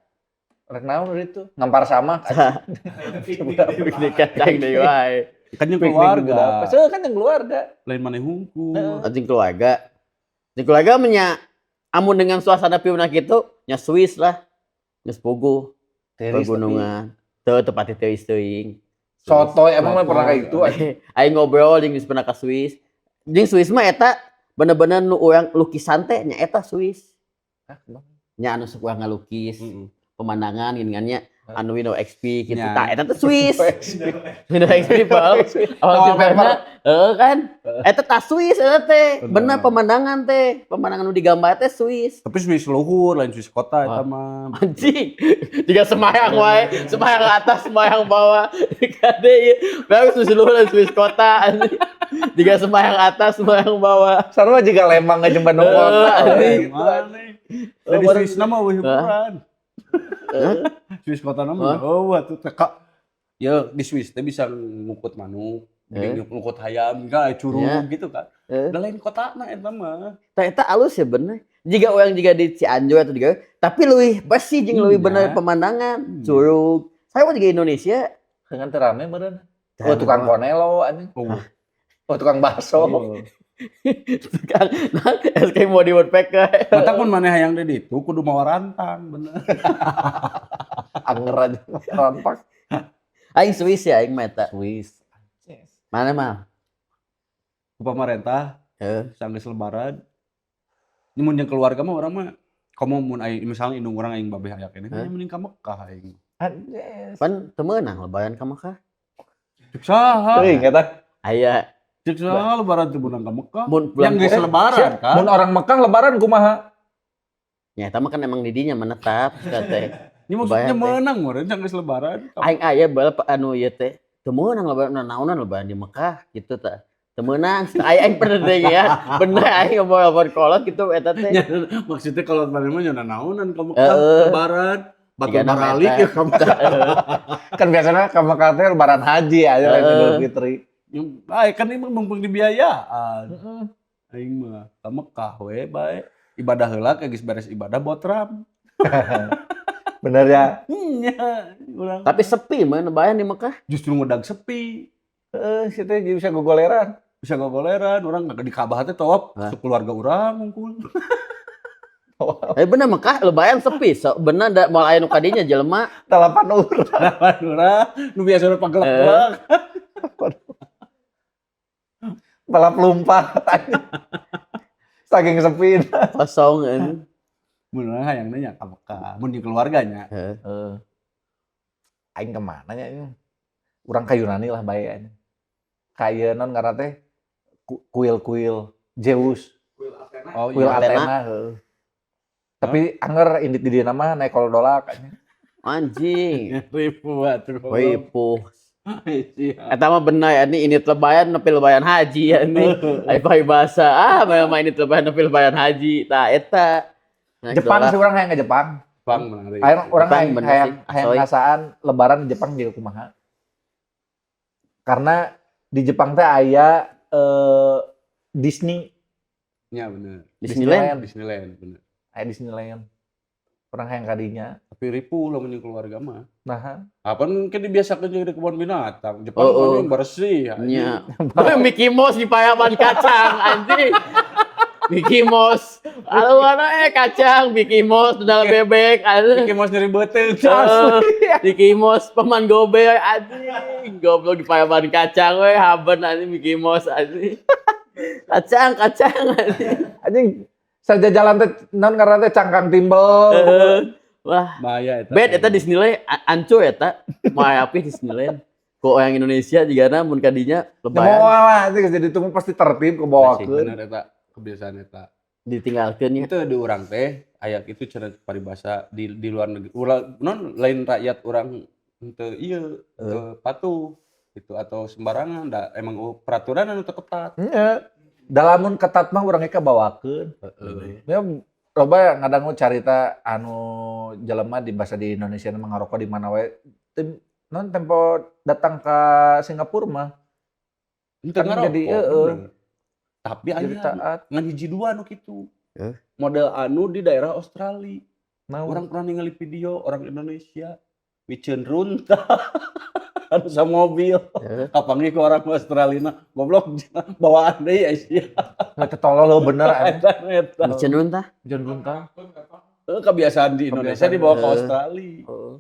Rek naon itu? Ngampar sama. Piknik aing deui wae. Kan yang Piknik di keluarga. Budapest. Eh, kan yang keluarga. Lain maneh hungkul. Anjing keluarga. Anjing keluarga menya amun dengan suasana piuna kitu nya Swiss lah. Geus puguh pegunungan. Teu tepati teuing teuing. Sotoy emang mah pernah kayak gitu anjing. Aing ngobrol jeung geus pernah ka Swiss. Jeung Swiss mah eta bener-bener nu urang lukisan teh nya eta Swiss. Hah, bang? Nya anu sok urang ngalukis pemandangan gini kan nya Hah? anu Windows XP gitu. Nya. Tah eta teh Swiss. Windows XP bal. Awal Wallpaper. Heeh kan. Eta tah Swiss eta teh. Bener. Bener pemandangan teh. Pemandangan nu digambar teh Swiss. Tapi Swiss luhur, lain Swiss kota eta mah. Anjing. Jika semayang wae, semayang atas, semayang bawah. Kade ieu. Bagus Swiss luhur dan Swiss kota anjing. Jika semayang atas, semayang bawah. Sarua juga Lembang jeung Bandung kota. Anjing. Gitu, anjing. Dari Swiss nama eueuh hiburan. Swiss kota nama oh atuh teh ka. Ya di Swiss teh bisa ngukut manuk, ngukut hayam, enggak curug Ya. gitu kan. Eh. Da lain kotana eta mah. Tah eta alus ya bener. Jika orang jika di Cianjur atau di Garut, tapi leuwih bersih jeung leuwih Iya. bener pemandangan, curug. Saya mau juga Indonesia. Dengan teu rame meureun. Oh, tukang konelo anjing. Oh. Oh, tukang bakso. Tukang nah, SK mau di woodpecker. Mata pun maneh hayang di ditu kudu mawa rantang bener. Anger aja rampak. Aing Swiss ya aing mah eta. Swiss. Mana mah? Ku pamarentah Heeh. sanggeus lebaran. Ini mun jeung keluarga mah urang mah komo mun aing misalnya indung urang aing babeh aya keneh, Hah? mending ka Mekah aing. Anjing. Pan teu meunang lebaran ka Mekah. Cek saha? Teuing eta. Aya Cek saha lebaran teu meunang ka Mekah? mun bulan Yang geus lebaran kan. Mun orang Mekah lebaran kumaha? Nya eta mah kan emang di dinya menetap teh. Ini maksudnya Kebayang teh. menang meureun sanggeus lebaran. Aing aya bae anu ieu teh. Teu meunang lebaran naonan lebaran di Mekah gitu tah. Teu meunang. Aing aing pernah deui ya. Bener aing ngobrol kolot gitu eta teh. Ya, maksudnya kalau lebaran mah nya naonan ka Mekah Heeh. lebaran. Batu Tiga enam baralik eta. ya ka Mekah. Kan biasanya ka Mekah teh lebaran haji aja lain Idul Fitri. Ya, bae kan ini mumpung dibiayaan. Aing mah ka Mekah we bae. Ibadah heula ke geus beres ibadah botram. Bener ya. Nya, urang. Tapi sepi mah lebaran di Mekah. Justru ngudag sepi. Heeh, situ jadi bisa gogoleran. Bisa gogoleran, urang di Ka'bah teh tawaf Hah? keluarga urang ngumpul. Eh bener Mekah lebaran sepi. So, bener da moal aya nu kadinya jelema. Talapan urang. Lawan urang nu biasa urang pagelek-gelek. Balap lompat. Saking sepi. Kosong anjing. Mun urang hayangna nya ka Mekah, mun di keluarganya. Heeh. Heeh. Aing kemana nya ini? Urang ka Yunani lah bae aing. Ka ieu naon ngaranna teh? Kuil-kuil Zeus, Kuil Athena. Oh kuil Athena. Athena, heeh. Tapi anger indit di dieu mah naik koldolak anjing. Anjing. Ripuh atuh. Ripuh. Iya. Eta mah bener ya, ini lebayan nepi lebayan haji ya ini. Ai paribasa ah mah ini lebayan nepi lebayan haji. Tah eta. Naik Jepang dolar. Sih urang hayang ke Jepang. Jepang menarik. Hayang urang Jepang hayang bener hayang sih, hayang asoy. ngasaan lebaran di Jepang juga kumaha. Karena di Jepang teh aya Disney. Ya bener. Disneyland. Disneyland bener. Aya Disneyland. Urang hayang kadinya. Tapi ripuh lamun jeung keluarga mah. Nah, Apa mungkin dibiasakan juga di kebun binatang. Jepang Oh, oh. kan yang bersih. Anjing. Nya. Mickey Mouse di payaman kacang anjing. Mickey Mouse. Halo mana kacang Mickey Mouse dalam bebek anjing. Mickey Mouse nyeri beuteung. Mickey Mouse paman gobe anjing. Goblok di payaman kacang we haben anjing Mickey Mouse anjing. Kacang kacang anjing. Anjing saja jalan teh naon ngaranna teh cangkang timbel. Heeh. Wah, Bahaya eta. bed eta Disneyland anco eta. Moal api Disneyland. Kok orang Indonesia jigana mun kadinya Ya lebaran moal lah anjing geus jadi itu mah pasti tertib Masih kebawakeun. bener eta kebiasaan eta. Ditinggalkeun nya. Itu di urang teh aya itu cenah paribasa di luar negeri. Ulah non lain rakyat urang henteu ieu henteu patuh itu atau sembarangan da emang oh, peraturan anu teu ketat. Nya. Da lamun ketat mah urang ge kabawakeun. Heeh. Ya loba ngadangu carita anu jelema di basa di Indonesia mah ngarokok di mana wae. Tem, non tempo datang ke Singapura mah Henteu kan ngarokok. jadi heeh. Bener. Tapi Jadi aya taat. ngan hiji dua anu kitu. Eh? Model anu di daerah Australia. Naon? Urang pernah ningali video orang Indonesia miceun runtah anu mobil. Heeh. Kapanggih ku orang Australia goblok bawaan deui sia. Nggak tolol lo bener anjing. Eta eta. Miceun runtah. Miceun runtah. Heeh, kebiasaan di Indonesia Kebiasaan. dibawa ke Heeh. Australia.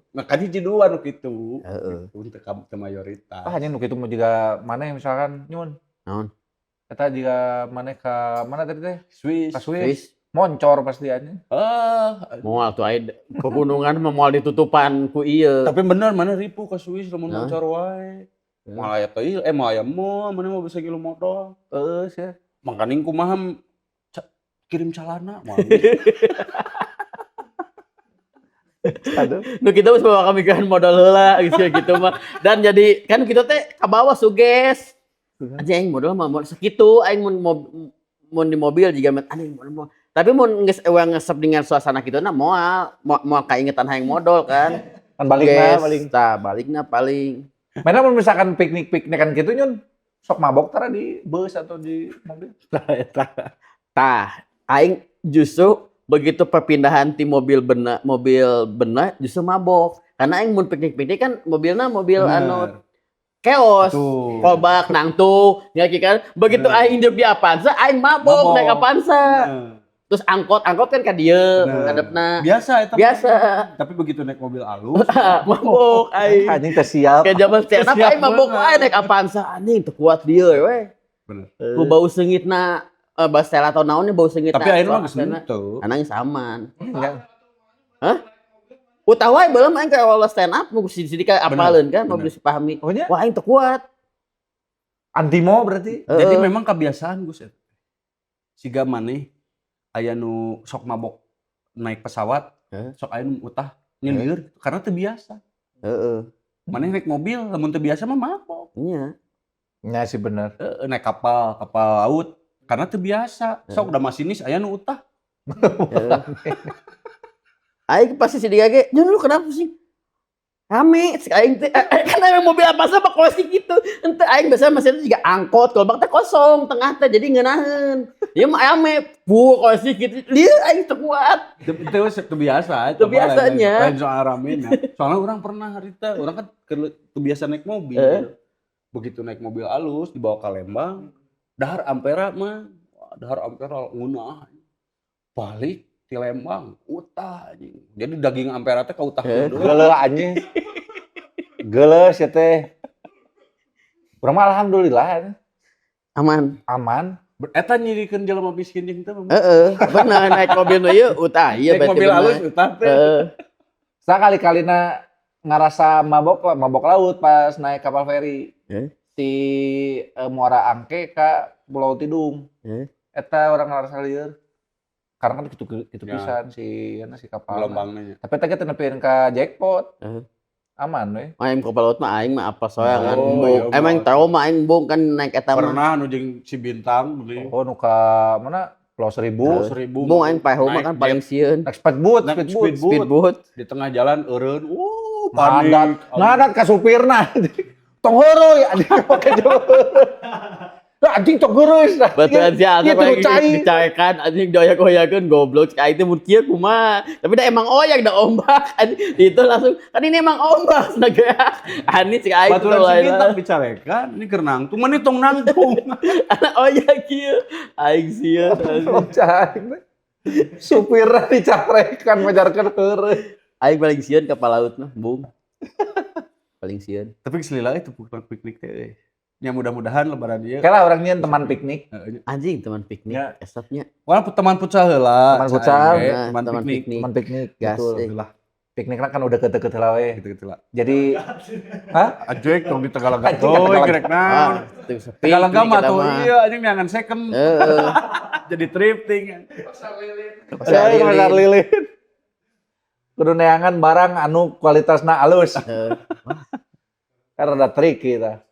Nah, kan hiji dua nu kitu. Heeh. Untuk teu mayoritas. Ah anjing nu kitu mah jiga mana misalkan nyun. Naon? Eta jiga mana ke mana tadi teh? Swiss. Ka Swiss. Swiss. Moncor pasti anjing. Ah, Moal tuh aya pegunungan mah moal ditutupan ku ieu. tapi bener mana ripuh ke Swiss lamun Nah. moncor wae. Moal aya teh moal aya moal mana mau bisa ngilu modal. Heeh sih. Makaning kumaha kirim calana moal. Aduh. Nu kita geus bawa kamikiran modal heula gitu gitu mah. Dan jadi kan kita teh kabawa suges. Anjing aing modal mah modal sakitu aing mun mun di mobil juga met anjing modal mah. Tapi mun geus eueuh ngesep dengan suasana kitu na moal moal kaingetan hayang modal kan. Kan balikna Geus, paling. tah balikna paling. Mana mun misalkan piknik-piknikan gitu nyun sok mabok tara di bus atau di mobil. Tah eta. Tah, aing justru begitu perpindahan ti mobil bena justru mabok. Karena aing mun piknik-piknik kan mobilna mobil anu keos. Tuh. Kolbak nangtung, ya kan. Begitu Bener. aing hidup di Avanza, aing mabok Mabok. naik Avanza. Bener. Terus angkot, angkot kan ka dieu Bener. ngadepna. Biasa eta. mah. Biasa. Tapi begitu naik mobil alus, Mabok aing. Anjing teh siap. Kayak zaman stand up Siap aing mabok bener. wae naik Avanza anjing teu kuat dieu we. Bener. Ku bau seungitna bastela atau naonnya bau seungitna. Tapi akhirnya mah geus Avanza. henteu. Anangnya saman. Enggak. Utawa belum aing kayak awal stand up mau sidi kayak apaleun kan mobil si Fahmi. Oh nya Wah aing teu kuat. antimo berarti. Jadi Heeh. memang kebiasaan Gus eta. Siga maneh aya nu sok mabok naik pesawat, Heeh. sok aya nu utah nyelieur karena teu biasa. Heeh. Maneh naik mobil lamun teu biasa mah mabok. Nya. Ya sih bener. Heeh, naik kapal, kapal laut karena teu biasa. Sok udah masinis aya nu utah. Heeh. Aing pasti si dia ge, "Nyun lu kenapa sih?" Rame, cek aing teh kan emang mobil apa sama kosong gitu. Ente aing biasanya masih juga angkot, kolbak teh kosong tengah teh jadi ngeunaheun. Ieu mah rame, bu kosong gitu. Lieu aing teu kuat. Teu teu teu biasa, eta Teu mah lain- biasanya. Lain soal ramena. Soalnya urang pernah harita, urang kan teu biasa naik mobil. Heeh. Begitu naik mobil alus dibawa ke Lembang, dahar Ampera mah, wah, dahar Ampera ngeunah. Balik ti Lembang, utah anjing. Jadi daging Ampera teh kautah Heeh. deui. Geuleuh anjing. Geuleuh sia teh. Urang mah alhamdulillah Aman. aman. Eta nyirikeun jelema miskin jeung teu. Heeh, bener naik mobil nu ieu utah ieu Naik berarti mobil bener. alus utah teh. Heeh. Sakali-kalina ngarasa mabok mabok laut pas naik kapal feri. Eh? Di Muara Angke ka Pulau Tidung. Eh? Eta urang ngarasa lieur. Karena kan gitu gitu pisan si anu si kapal. Gelombangnya nya. Tapi teh kita nepikeun ka jackpot. Heeh. Aman we. Aing kapal laut mah aing mah apa soangan. Oh, Embung. iya, Emang mah. trauma aing embung kan naik eta mah. Pernah nu jeung si Bintang beli. Oh, nu ka mana? Pulau Seribu. Pulau Seribu. Embung aing paeho mah Naik kan paling sieun. Naik speedboat, Naik speedboat. speedboat. Speedboat. Di tengah jalan eureun. Panik. Ngadat, ngadat ka supirna. Tong heureuy anjing pake jauh. Lah anjing tong heureuy. Batuan si Asep Iya, lagi cai. dicarekan anjing doyak-oyakeun goblok cai teh mun kieu kumaha. Tapi dah emang oyak dah ombak anjing itu langsung kan ini emang ombak cenah ge. Ani cek aing Baturan tuh si lain. Bintang dicarekan, ini keur nangtung, mana tong nangtung. Anak oyak kieu. Aing sieun anjing. Cai. Supirna dicarekan majarkeun heureuy. Aing paling sieun kapal laut mah, bung. Paling sieun. Tapi geus lila itu pulang piknik teh euy. Ya mudah-mudahan lebaran ieu. Kalah orang nyian teman piknik. Heeh. Anjing teman piknik Ya. esapnya. Wah, teman futsal heula. Teman futsal. Cai, Nah, teman teman piknik. piknik. Teman piknik, Gas, betul. eh. Itulah, Pikniknya kan udah deket-deket lah we. gitu-gitu lah. Jadi Ajuek tong di Tegalega. Anjing, ka Tuh, Tegalega. gerek naon. Ah, itu sepi. Tegalega mah kita tuh mah. iya anjing neangan second. Heeh. Jadi thrifting. Pasar Pasar lilin. lilin. Kudu neangan barang anu kualitasna alus. Heeh. Kan rada trik kita.